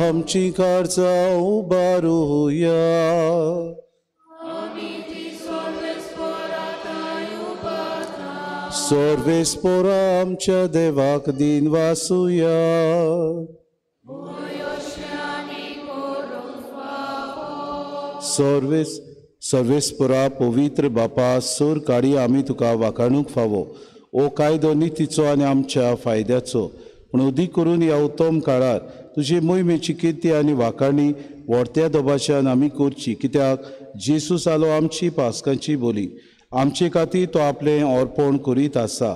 आमची काळजां उबारुया. सर्वेस्पोरा आमच्या देवाक दिन वासुया. सर्वेस्पोरा पवित्र बापा सोर काडी आमी तुका वाखाणूंक फावो ओ कायदो नितीचो आनी आमच्या फायद्याचो पूण अदीक करून ह्या उत्तम काळार तुजी मोहिमेची किर्ती आनी वाखाणी व्हडत्या दबाच्यान आमी करची कित्याक जेजू जालो आमची पास्कांची बोली आमचे खातीर तो आपलें अर्पण करीत आसा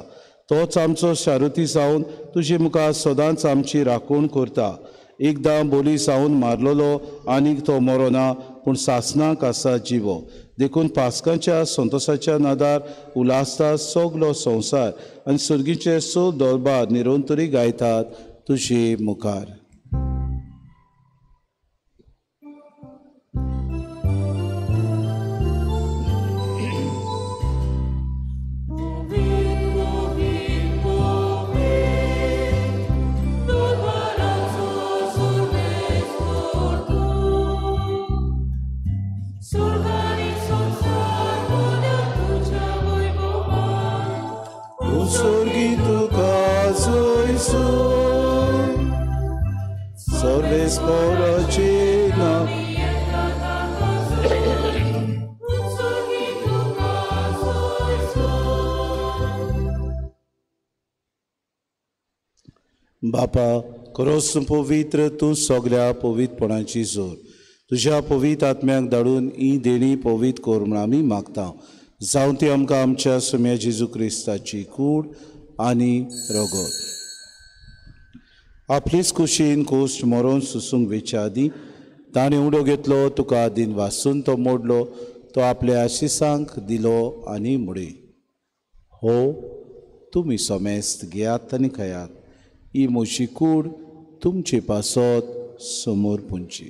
तोच आमचो शारुती जावन तुजे मुखार सदांच आमची राखण करता. एकदां बोली जावन मारलेलो आनीक तो मरोना पूण सासणाक आसा जिवो देखून पास्कांच्या संतोसाच्या नादार उल्हासता सगलो संवसार आनी सर्गीचे स दरबार निरंतरी गायतात तुजे मुखार. बापा खरोच तूं पवित्र तूं सगल्या पवित्रपणाची जोर तुज्या पवित्र आत्म्याक धाडून ही देणी पवित्र कर म्हूण आमी मागता जावं ती आमकां आमच्या सुम्या जेजू क्रिस्ताची कूड आनी रगत. आपलीच कुशीन कोश्ट मरोन सुसूंक वेच्या आदीं ताणें उडो घेतलो तुका दिन वासून तो मोडलो तो आपल्या आशिसांक दिलो आनी मुडे हो तुमी समेस्त घेयात आनी खायात ही म्हजी कूड तुमचे पासत समोर पुंची.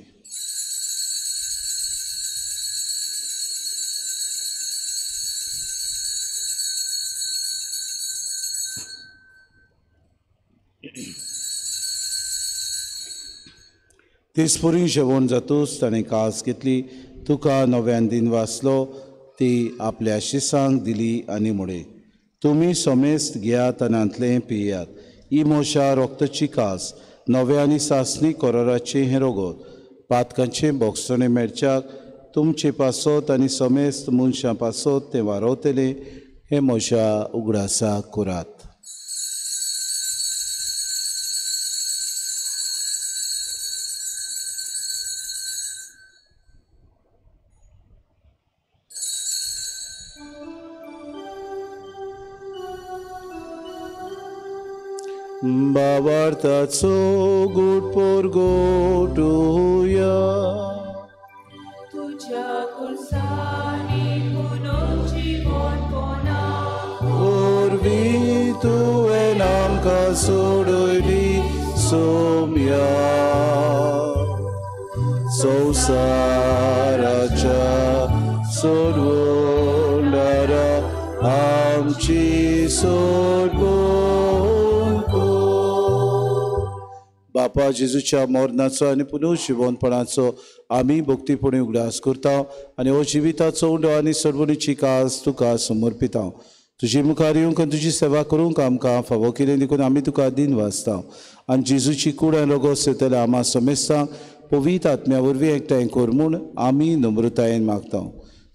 तेचपरी जेवण जातूच ताणें कास घेतली तुका नव्यान दिन वाचलो ती आपल्या शिसांक दिली आनी मुडे तुमी समेस्त घेयात आनी हांतलें पियात ही म्हज्या रोगताची कास नव्या आनी सासणी कोराराचें हें रोगत पातकांचें बोगसणें मेळच्याक तुमचे पासत आनी समेस्त मनशां पासत तें वारवतलें हें म्हज्या उगडासाक करात. बाबार्थाचो गोड पोरगोटुया तुझ्या कुर्सानी पुनर्जीवनपणा वरवीं तुवें आमकां सोडयली सोम्या संवसाराच्या सोडवणारा आमची सोडवण. बापा जेजूच्या मरणाचो आनी पुनर्जिवंतपणाचो आमी भक्तीपणी उगडास करता आनी हो जिविताचो उंडो आनी सोडवणीची कास तुका समर्पिता. तुजे मुखार येवंक आनी तुजी सेवा करूंक आमकां फावो केली देखून आमी तुका दिन वाचता आनी जेजूची कूड आनी रगत सेतल्या आमा समेस्तांक पवित्र आत्म्या वरवीं एकठांय कर म्हूण आमी नम्रतायेन मागता.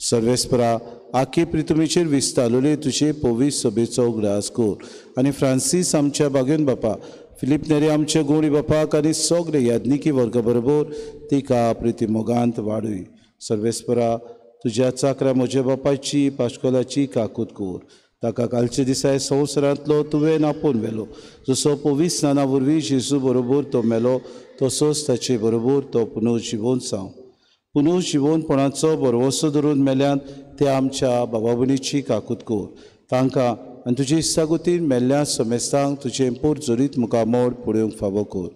सर्वेस्परा आखे प्रितुमेचेर विस्तारलेले तुजे पवित्र सभेचो उगडास कर आनी फ्रांसीस आमच्या बागेन बापा फिलीप नेरी आमच्या गोडी बापाक आनी सगळे याज्ञिकी वर्गा बरोबर तिका प्रितीमोगांत वाडय. सर्वेस्परा तुज्या चाकरा म्हज्या बापाची पाश्कोलाची काकूत कर ताका कालच्या दिसा संवसारांतलो तुवें आपोवन व्हेलो. जसो पवित्र स्नाना वरवीं जेजू बरोबर तो मेलो तसोच ताचे बरोबर तो पुनर्जिवोन जावं. पुनर्जिवोनपणाचो भरवंसो धरून मेल्यान ते आमच्या बाबा भयणीची काकूत कर. तांकां आनी तुजे इत्सागुतीन मेल्ल्या समेस्तांक तुजें पोट जोरीत मुखामोड पळोवंक फावो कर.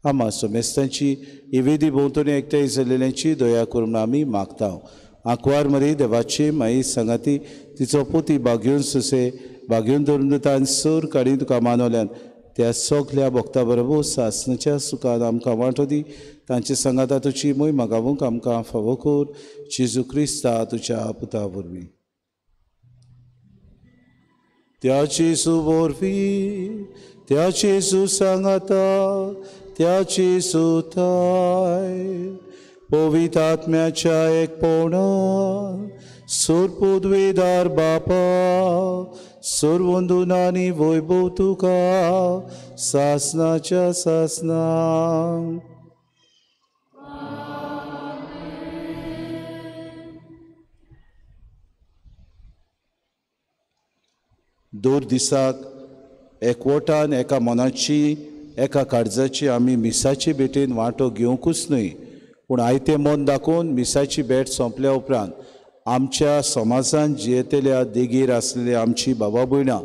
आमा समेस्तांची इवेदी भोंवतणी एकठांय जाल्ल्यांची दया करून आमी मागता. आंकवार मरी देवाची माई सांगाती तिचो पोती बागेवन सुसे बागेवन धरून दिता आनी सूर काडी तुका मानवल्यान त्या सगल्या भक्ता बरोबर सासणाच्या सुखान आमकां वांटो दी. तांचे सांगाता तुजी मोय मागावूंक आमकां फावो कर. जेजू क्रिस्ता तुज्या पुता वरवीं. त्या जेजू वरवीं, त्या जेजू सांगाता, त्या जेजू थाय पवित्र आत्म्याच्या एकपणान सुरपुदवेदार बापा सुरवंदून आनी वैभव तुका सासनाच्या सासना. दर दिसाक एकवटान एका मनाची एका काळजाची आमी मिसाचे भेटेन वांटो घेवंकूच न्हय, पूण आयतें मन दाखोवन मिसाची भेट सोंपल्या उपरांत आमच्या समाजान जियेतल्या देगेर आसलेली आमची बाबा भयणां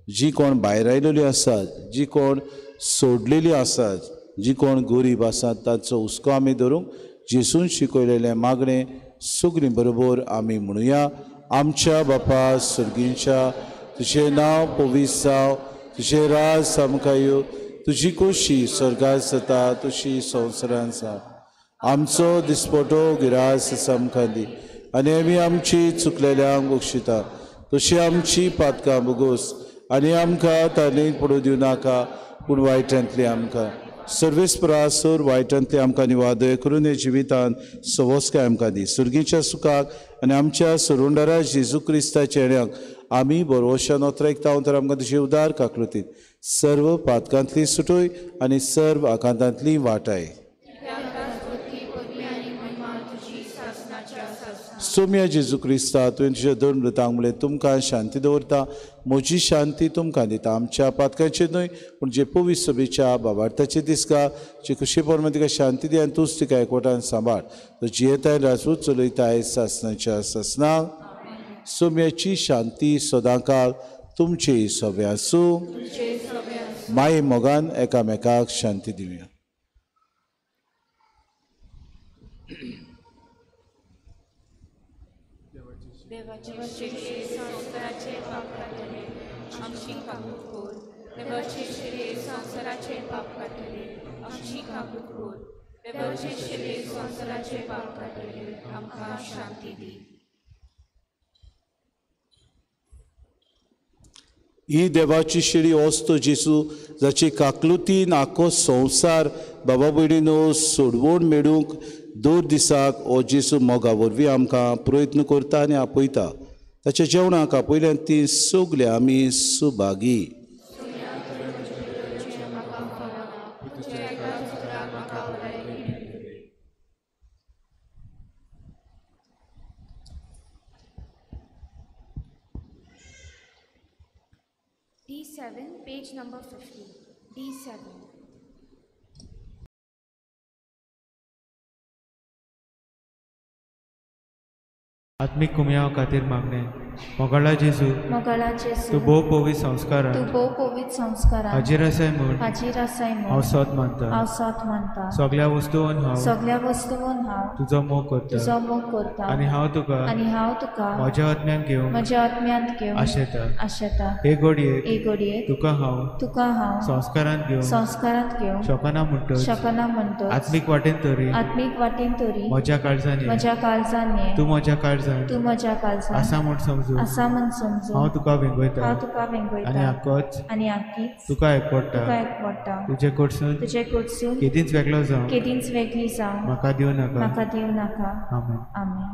जी कोण भायर आयलेली आसात, जी कोण सोडलेली आसात, जी कोण गरीब आसात तांचो हुस्को आमी धरूंक जेजून शिकयलेलें मागणें सगळीं बरोबर आमी म्हणुया. आमच्या बापा सर्गींच्या, तुजें नांव पवित्र जावं, तुजें राज आमकां येवं, तुजी खोशी स्वर्गार जाता तशी संवसारान जावं. आमचो दिसपटो गिरास आमकां दी आनी आमी आमची चुकलेल्यांक बक्षिता तशी आमची पातकां भोगोस आनी आमकां ताणें पडूं दिवं नाका, पूण वायटांतली आमकां सर्वेस्परासर वायटांतली आमकां निवादय करून हे जिवितान सवस्काय आमकां दी. सुर्गीच्या सुखाक आनी आमच्या सरुंडारा जेजू क्रिस्ताच्या येण्याक आमी बरोवशान ओतरायता तर आमकां तुजे उदार काकृतीत सर्व पातकांतली सुटोय आनी सर्व आकांतांतली वाटाय. सोम्या जेजू क्रिस्ता तुवें तुज्या दोन मृतांक म्हणलें तुमकां शांती दवरता, म्हजी शांती तुमकां दिता. आमच्या पातकांचेर न्हय पूण जे पवित्र सभेच्या बाबार्थाचे दिसका जे खुशी प्रमाण तिका शांती दी आनी तूंच तिका एकवटान सांबाळ. तो जियेताय राजूच चलयताय सासणाच्या सासना. सोम्याची शांती सदांकाळ तुमची सगळें आसूं. माये मोगान एकामेकाक शांती दिवया. देवाचे शिरे संवसाराचे पाप काडटले आमची काकूत कर. देवाचे शिरे संवसाराचे पाप काडटले आमची काकूत कर. देवाचे शिरे संवसाराचे पाप काडटले आमकां शांती दी. ही देवाची शिरी वस्तू जेजू जाची काकलुतीन आखो संवसार बाबा भयणीनो सोडवण मेळूंक दर दिसाक हो जेजू मोगा वरवीं आमकां प्रयत्न करता आनी आपयता. ताच्या जेवणाक आपयल्यान ती सगळीं आमी Subhagi. D7, page number 50. D7. आत्मिक कुमयाव खातीर मागणें. मोगाळा जेजू, मोगाळा जेजू, तूं भोव पवित्र संस्कारान, तूं भोव पवित्र संस्कारान हाजीर आसाय म्हूण, हाजीर आसाय म्हूण हांव सत मानता, हांव सत मानता. सगळ्या वस्तून हांव, सगळ्या वस्तून हांव तुजो मोग करता, तुजो मोग करता. आनी हांव तुका, आनी हांव तुका म्हज्या आत्म्यान घेवन, म्हज्या आत्म्यांत घेवन आशेता, आशेता. हे घडयेक, हे घडयेक तुका हांव, तुका हांव संस्कारांत घेवन, संस्कारांत घेवन शकना म्हणटच, शकना म्हणटच आत्मीक वाटेन तरी, आत्मीक वाटेन तरी म्हज्या काळजान, म्हज्या काळजान तूं म्हज्या काळजान, तूं म्हज्या काळजान आसा म्हूण समजून, आसा म्हूण समजून हांव तुका वेंगयता, हांव तुका वेंगयता. आनी आकोच, आनी आकीच तुका एकवटा, तुका एकवटा. तुजे कडसून, तुजे कडसून केदींच वेगळो जावं, केदींच वेगळी जावं म्हाका दिवं नाका, म्हाका दिवं नाका. आमेन. आमेन.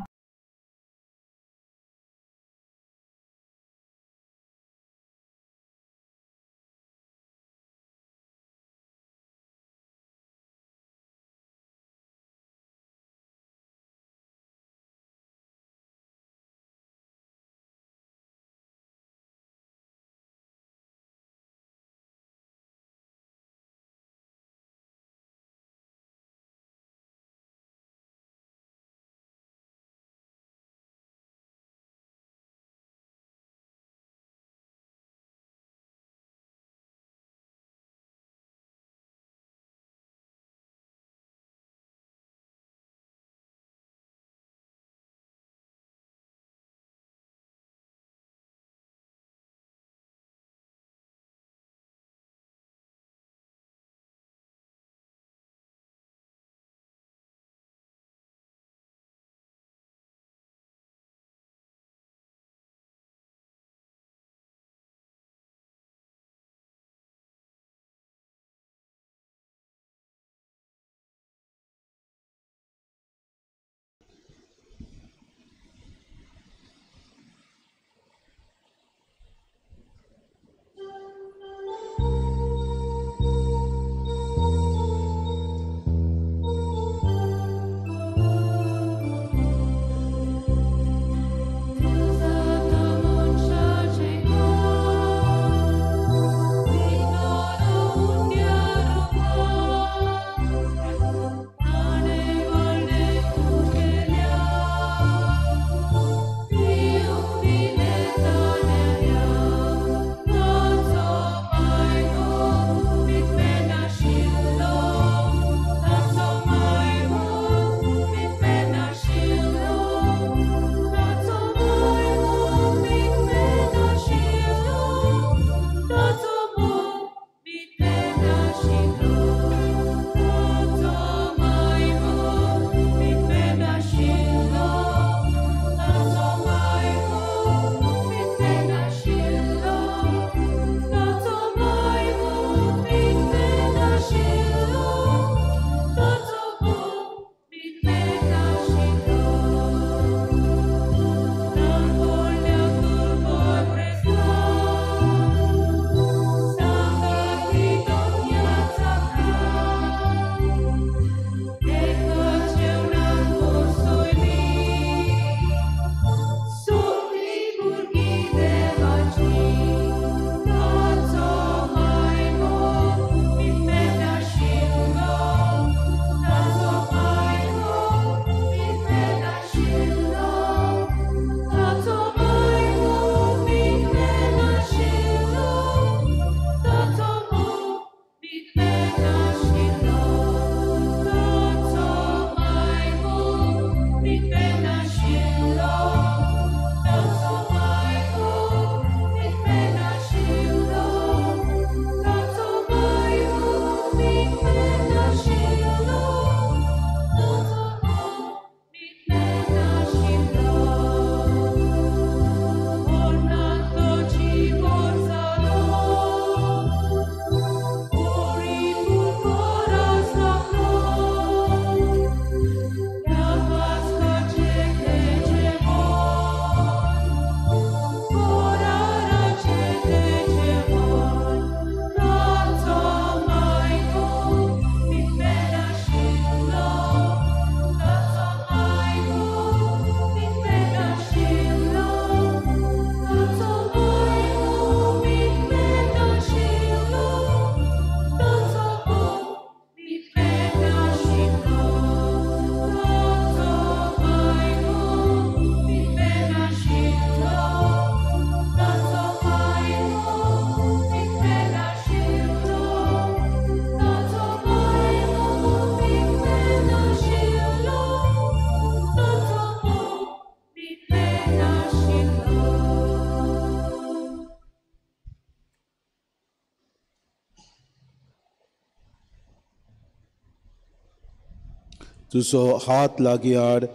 तुजो हात लागीं हाड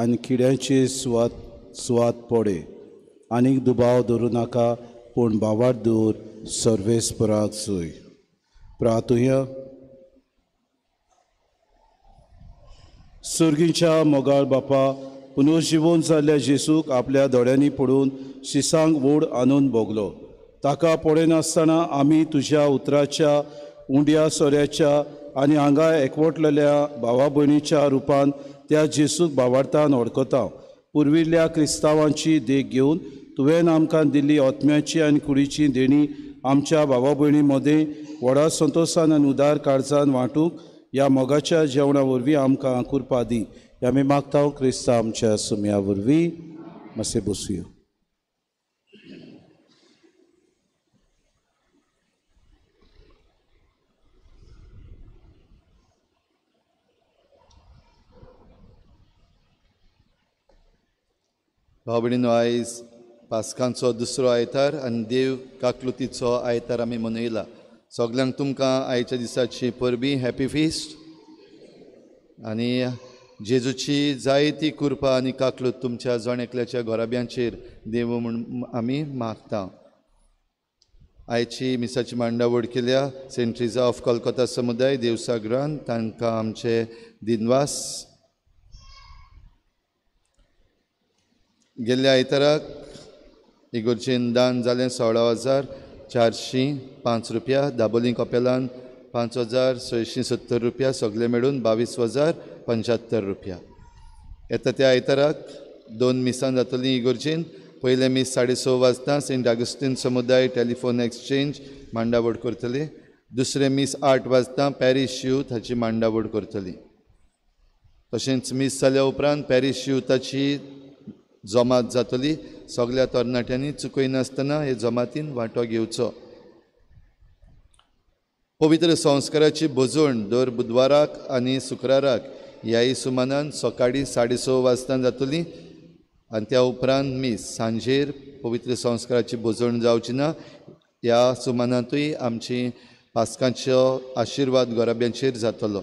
आनी किड्यांची सुवात पडे. आनीक दुबाव धरूं नाका, पूण भावार्थ दवर सर्वेस्पराक जोय. प्रार्थुया. सर्गीच्या मोगाळ बापा, पुनर्जिवन जाल्ल्या जेसूक आपल्या दोळ्यांनी पडून शिसांक व्हड आनंद भोगलो. ताका पळयनासतना आमी तुज्या उतराच्या उंड्या सोऱ्याच्या आनी हांगा एकवटलेल्या भावा भयणीच्या रुपान त्या जेसूक भावार्थान वळखता. पुर्विल्ल्या क्रिस्तांवांची देख घेवन तुवें आमकां दिल्ली आत्म्याची आनी कुडीची देणी आमच्या भावा भयणी मदें व्हडा संतोशान आनी उदार काळजान वांटूंक ह्या मोगाच्या जेवणा वरवीं आमकां कृपा दी. आमी मागता क्रिस्तांव आमच्या सुम्या वरवीं. मातशें बसुया. भाव भयणीनो, आयज पास्कांचो दुसरो आयतार आनी देव काकलुतीचो आयतार आमी मनयला. सगल्यांक तुमकां आयच्या दिसाची परबी, हॅपी फिस्ट. आनी जेजूची जायती कृपा आनी काकलूत तुमच्या जण एकल्याच्या घराब्यांचेर देव म्हूण आमी मागता. आयची मिसाची मांडावळ केल्या सेंट ट्रिजा ऑफ कोलकाता समुदाय देवसागरान, तांकां आमचे दिनवास. गेल्ल्या आयताराक इगोर्जेन दान जालें 16,405 रुपया, दाबोली कपेलान 5,670 रुपया, सगळे मेळून 22,075 रुपया. येता त्या आयताराक 2 मिसां जातलीं इगोर्जेन. पयलें मीस 6:30 वाजता सेंट आगस्टीन समुदाय टेलिफोन एक्सचेंज मांडावळ करतले. दुसरें मीस 8 वाजता पॅरीश यूथ हाची मांडावळ करतली. तशेंच मीस जाल्या उपरांत पॅरीश यूथाची जमात जातली. सगळ्या तरणाट्यांनी चुकयनासतना हे जमातीन वांटो घेवचो. पवित्र संस्काराची भोजण दर बुधवाराक आनी शुक्राराक ह्याय सुमानान सकाळीं 6:30 वाजता जातली आनी त्या उपरांत मीस. सांजेर पवित्र संस्काराची भोजण जावची ना. ह्या सुमानांतूय आमची पास्कांचो आशिर्वाद घराब्यांचेर जातलो.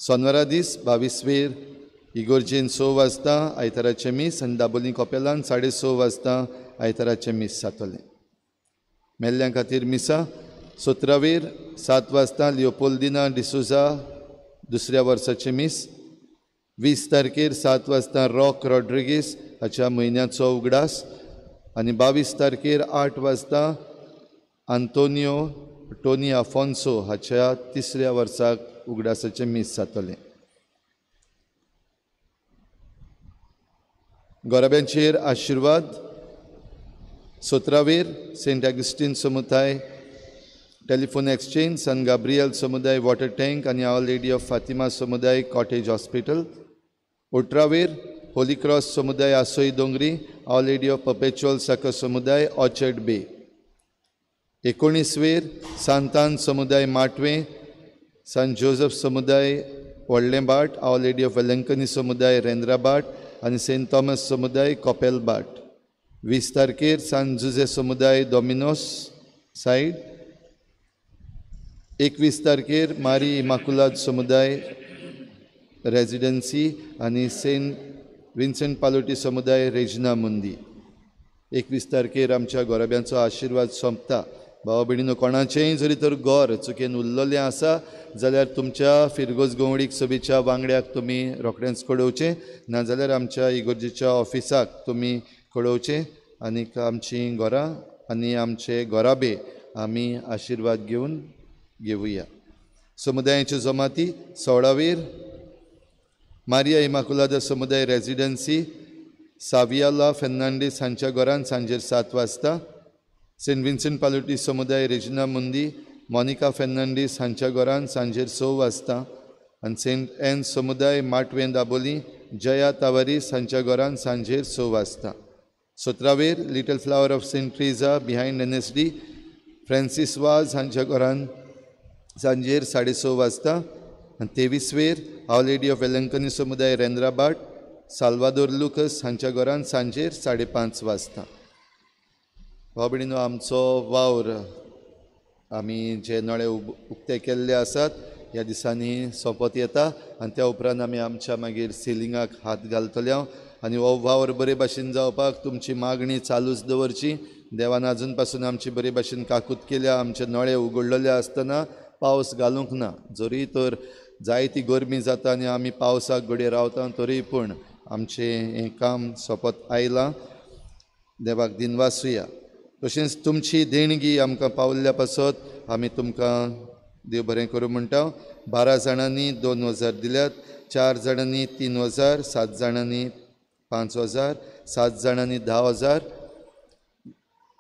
सोनवारा दीस 22वेर इगोर्जेन 6 वाजता आयताराचें मीस आनी दाबोली कपेलान 6:30 वाजता आयताराचें मीस जातलें. मेल्ल्यां खातीर मिसां 17वेर 7 वाजता लियोपोल्दिना डिसोजा दुसऱ्या वर्साचें मीस. 20 तारखेर 7 वाजता रॉक रॉड्रिगीस हाच्या म्हयन्याचो उगडास आनी 22 तारखेर 8 वाजता आंतोनियो टोनी आफोन्सो हाच्या तिसऱ्या वर्साक उगडासाचें मीस जातलें. गोराब्यांचेर आशिर्वाद 17वेर सेंट आगस्टीन समुदाय टेलिफोन एक्सचेंज, सन गाब्रियल समुदाय वॉटर टँक आनी our lady of Fatima समुदाय कॉटेज हॉस्पिटल. 18वेर होली क्रॉस समुदाय आसोई Dongri, our lady of perpetual succour समुदाय ऑर्चर्ड बे. 19वेर सांतान समुदाय माटवे, सन जोजफ समुदाय व्हडलें बाट, our lady of Velankanni समुदाय रेंद्राबाट आनी सेंट थॉमस समुदाय कॉपेल बाट. 20 तारखेर सान जुजे समुदाय डॉमिनोस सायड. 21 तारखेर मारी इमाकुलाद समुदाय रेजिडन्सी आनी सेंट विन्सेंट पालोटी समुदाय रेजिना मुंदी. 21 तारखेर आमच्या गोराब्यांचो आशिर्वाद सोंपता. भाव भयणीनो, कोणाचेंय जरी तर गोर चुकेन उरलेलें आसा जाल्यार तुमच्या फिरगोज गवळीक सभेच्या वांगड्याक तुमी रोखडेंच कळोवचें, नाजाल्यार आमच्या इगोर्जेच्या ऑफिसाक तुमी कळोवचें आनीक आमचीं घरां आनी आमचे घराबे आमी आशिर्वाद घेवन घेवया. समुदायाच्यो जमाती 16वेर मारिया इमाकुलादा समुदाय रेजिडन्सी सावियाला फेर्नांडीस हांच्या घरान सांजेर 7 वाजता. सेंट विन्सेंट पालोटी समुदाय रेजिना मुंदी मोनिका फेर्नांडीस हांच्या घरान सांजेर 6 वाजता आनी सेंट एन समुदाय माटवें दाबोली जया तावारीस हांच्या घरान सांजेर 6 वाजता. 17वेर little flower of Saint Teresa behind NSD Francis Vaz हांच्या घरान सांजेर 6:30 वाजता आनी 23वेर our lady of Velankanni समुदाय रेंद्राबाट साल्वादोर लुकस हांच्या घरान सांजेर 5:30 वाजता. भाव भयणीनो, आमचो वावर आमी जे नळे उक्ते केल्ले आसात ह्या दिसांनी सोंपत येता आनी त्या उपरांत आमी आमच्या मागीर सिलिंगाक हात घालतले आनी हो वावर बरे भाशेन जावपाक तुमची मागणी चालूच दवरची. देवान आजून पासून आमची बरे भाशेन काकूत केल्या. आमचे नळे उगडलेले आसतना पावस घालूंक ना, जरी तर जायती गरमी जाता आनी आमी पावसाक घडये रावता तरी पूण आमचें हें काम सोंपत आयलां. देवाक दिनवासुया. तशेंच तुमची देणगी आमकां पावल्ल्या पासत आमी तुमकां देव बरें करूं म्हणटा. 12 जाणांनी 2000 दिल्यात, 4 जाणांनी 3000, 7 जाणांनी 5000, 7 जाणांनी 10000,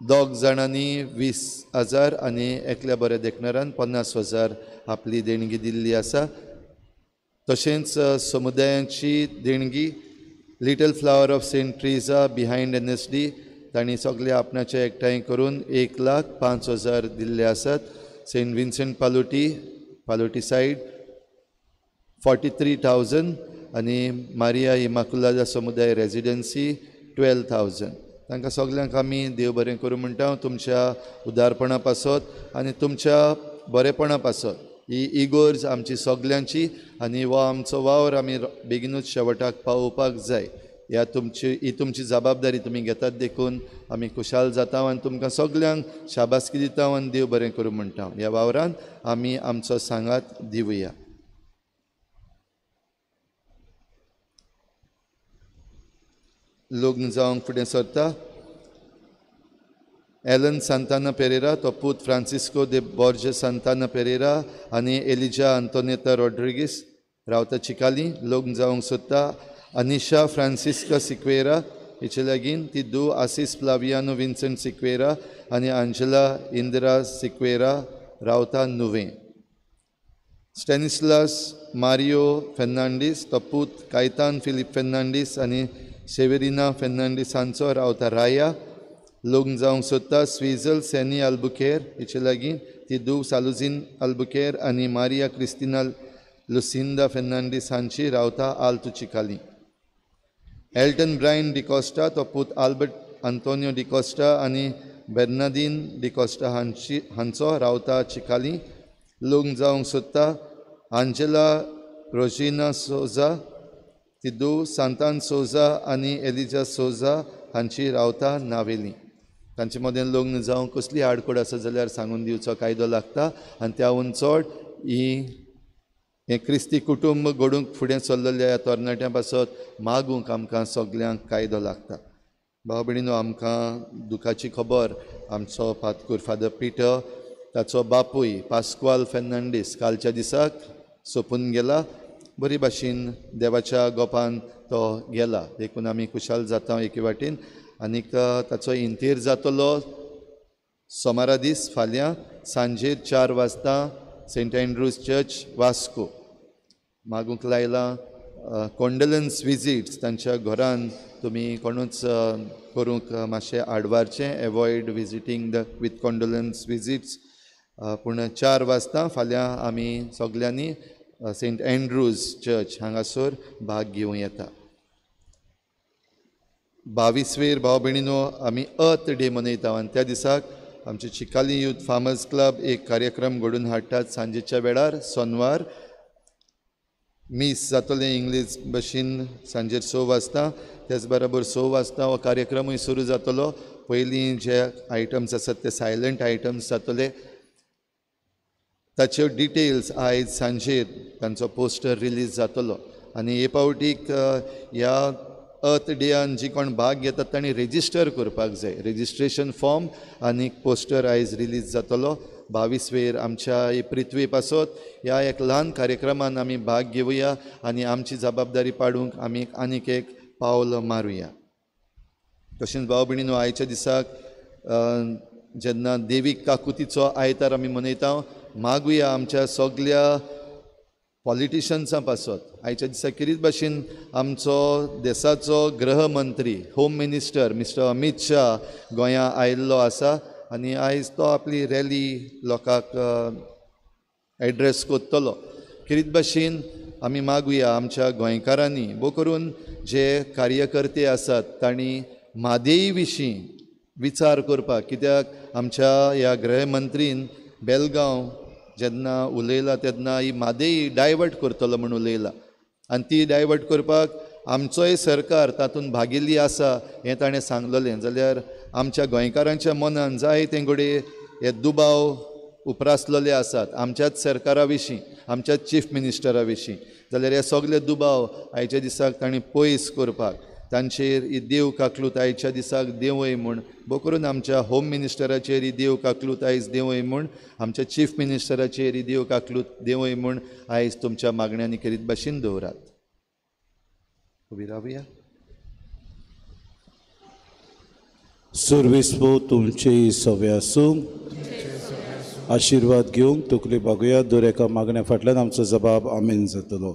2 जाणांनी 20000 आनी एकल्या बऱ्या देखणारान 50000 आपली देणगी दिल्ली आसा. तशेंच समुदायांची देणगी Little Flower of Saint Teresa behind NSD तांणी सगळे आपणाचे एकठांय करून 1,05,000 दिल्ले आसात. Saint Vincent Pallotti Pallotti side 43,000 आनी मारिया इमाकुलादा समुदाय रेजिडन्सी 12,000. तांकां सगल्यांक आमी देव बरें करूं म्हणटा तुमच्या उदारपणा पासत आनी तुमच्या बरेपणा पासत. ही इगोर्ज आमची सगल्यांची आनी हो आमचो वावर आमी बेगीनूच शेवटाक पावोवपाक जाय. ह्या तुमची ही तुमची जबाबदारी तुमी घेतात देखून आमी खुशाल जाता आनी तुमकां सगल्यांक शाबासकी दिता आनी देव बरें करूं म्हणटा. ह्या वावरान आमी आमचो सांगात दिवया. लग्न जावंक फुडें सरता एलन सांताना पेरेरा, तो पूत फ्रांसिस्को दे बॉर्ज सांताना पेरेरा आनी एलिजा अंतोनेता रॉड्रिगीस रावता चिकाली. लग्न जावंक सोदता अनिशा फ्रांसिस्का सिक्वेरा हिचे लागीं, ती दू आसीस फ्लावियानो विन्संट सिक्वेरा आनी आंजेला इंदिरा सिक्वेरा रावता नुवें. स्टॅनिस्लास मारियो फेर्नांडीस, तो पूत कायतान फिलीप फेर्नांडीस आनी सेवेरिना फेर्नांडीस हांचो रावता राया. लग्न जावंक सोदता स्विजल सॅनी आल्बुकेर हिचे लागीं, ती धूव सालुझीन आल्बुकेर आनी मारिया क्रिस्तिना लुसिंदा फेर्नांडीस हांची रावता आल्तू चिकाली. एल्टन ब्रायन डिकॉस्टा, तो पूत आल्बर्ट आंतोनियो डिकॉस्टा आनी बेर्नादीन डिकॉस्टा हांची हांचो रावता चिकाली. लग्न जावंक सोदता आंजेला रोजिना सोजा, ती धूव सांतान सोजा आनी एलिजा सोजा हांची रावता नावेली. तांचे मदें लग्न जावंक कसली आडखळ आसा जाल्यार सांगून दिवचो कायदो लागता आनी त्याहून चड ही हें क्रिस्ती कुटुंब घडूंक फुडें सरलेल्या ह्या तरणाट्यां पासत मागूंक आमकां सगल्यांक कायदो लागता. भाव भयणीनो, आमकां दुखाची खबर आमचो पातकूर फादर पिटर, ताचो बापूय पास्क्वाल फेर्नांडीस कालच्या दिसाक सोंपून गेला. बरी भाशेन देवाच्या गोपान तो गेला देखून आमी खुशाल जाता एके वाटेन. आनीक ताचो इंतेर जातलो सोमारा दीस फाल्यां सांजेर 4 वाजता सेंट एंड्रूज चर्च वास्को. मागूंक लायलां कॉन्डलन्स विजीट्स तांच्या घरान तुमी कोणूच करूंक मातशें आडवारचें, avoid visiting the with condolence visits. पूण 4 वाजता फाल्यां आमी सगल्यांनी सेंट एंड्रूज चर्च हांगासर भाग घेवं येता. 22वेर भाव भयणीनो आमी अर्थ डे मनयता आनी त्या दिसाक आमचे चिकाली यूथ फार्मर्स क्लब एक कार्यक्रम घडोवन हाडटात. सांजेच्या वेळार सोनवार मीस जातलें इंग्लीश भाशेन सांजेर 6 वाजता. त्याच बरोबर 6 वाजता हो कार्यक्रमूय सुरू जातलो. पयलीं जे आयटम्स आसात ते सायलंट आयटम्स जातले. ताच्यो डिटेल्स आयज सांजेर तांचो पोस्टर रिलीज जातलो. आनी हे पावटीक ह्या अर्थ डेयान जी कोण भाग घेतात तांणी रेजिस्टर करपाक जाय. रेजिस्ट्रेशन फॉर्म आनी पोस्टर आयज रिलीज जातलो. 22वेर आमच्या हे पृथ्वी पासत ह्या एक ल्हान कार्यक्रमान आमी भाग घेवया आनी आमची जबाबदारी पाडूंक आमी आनीक एक पावल मारुया. तशेंच भाव भयणीनो, आयच्या दिसाक जेन्ना देवीक काकुतीचो आयतार आमी मनयता, मागुया आमच्या सगल्या पॉलिटिशन्सां पासत. आयच्या दिसा किरीत भाशेन आमचो देसाचो गृहमंत्री home minister mister Amit Shah गोंयां आयिल्लो आसा आनी आयज तो आपली रॅली लोकांक एड्रेस करतलो. किरीत भाशेन आमी मागुया आमच्या गोंयकारांनी भोव करून जे कार्यकर्ते आसात तांणी म्हादेई विशीं विचार करपाक, कित्याक आमच्या ह्या गृहमंत्रीन बेलगांव जेन्ना उलयला तेन्ना ही म्हादय डायवर्ट करतलो म्हूण उलयला आनी ती डायवर्ट करपाक आमचोय सरकार तातूंत भागिल्ली आसा हें ताणें सांगलेलें. जाल्यार आमच्या गोंयकारांच्या मनान जायते घडये हे दुबाव उप्रासलेले आसात आमच्याच सरकारा विशीं, आमच्याच चीफ मिनिस्टरा विशीं. जाल्यार हे सगळे दुबाव आयच्या दिसाक तांणी पयस करपाक तांचेर ही देव काकलूत आयच्या दिसाक देंवय म्हूण, भोव करून आमच्या होम मिनिस्टराचेर ही देव काकलूत आयज देंवय म्हूण, आमच्या चीफ मिनिस्टराचेर ही देव काकलूत देंवय म्हूण आयज तुमच्या मागण्यांनी खेरीत भाशेन दवरात. उबी रावया. सर्वेस्पो तुमचे सवे आसूं. आशिर्वाद घेवंक तकली बागुया. दर एका मागण्या फाटल्यान आमचो जबाब आमेन जातलो.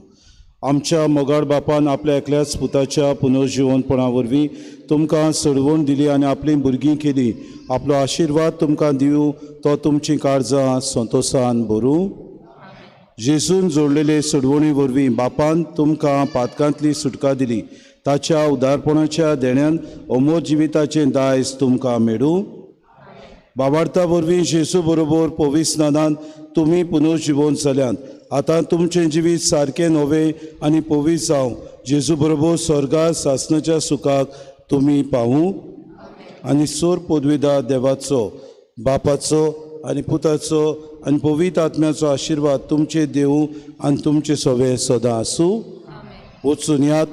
आमच्या मोगाळ बापान आपल्या एकल्याच पुताच्या पुनर्जिवनपणा वरवीं तुमकां सोडवण दिली आनी आपलीं भुरगीं केली. आपलो आशिर्वाद तुमकां दिवं, तो तुमचीं काळजां संतोसान भरूं. जेजून जोडलेले सोडवणी वरवीं बापान तुमकां पातकांतली सुटका दिली. ताच्या उदारपणाच्या देण्यान अमोर जिविताचें दायज तुमकां मेळूं. बाबार्था वरवीं जेजू बरोबर पवित्र तुमी पुनर्जिवन जाल्यात. आतां तुमचें जिवीत सारकें नवें आनी पवित्र जावं. जेजू बरोबर स्वर्गार सासणाच्या सुखाक तुमी पावूं. आनी सोर पदवीदा देवाचो, बापाचो आनी पुताचो आनी पवित्र आत्म्याचो आशिर्वाद तुमचे देवूं आनी तुमचे सवे सदां आसूं. वचून यात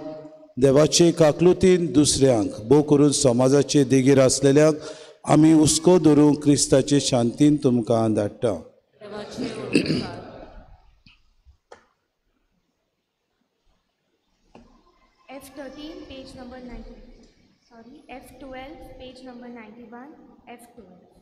देवाचे काकलुतीन दुसऱ्यांक, भोव करून समाजाचे देगेर आसलेल्यांक आमी हुस्को धरूंक क्रिस्ताचे शांतीन तुमकां धाडटा. F13, page number 90, sorry, F12, page number 91, F12.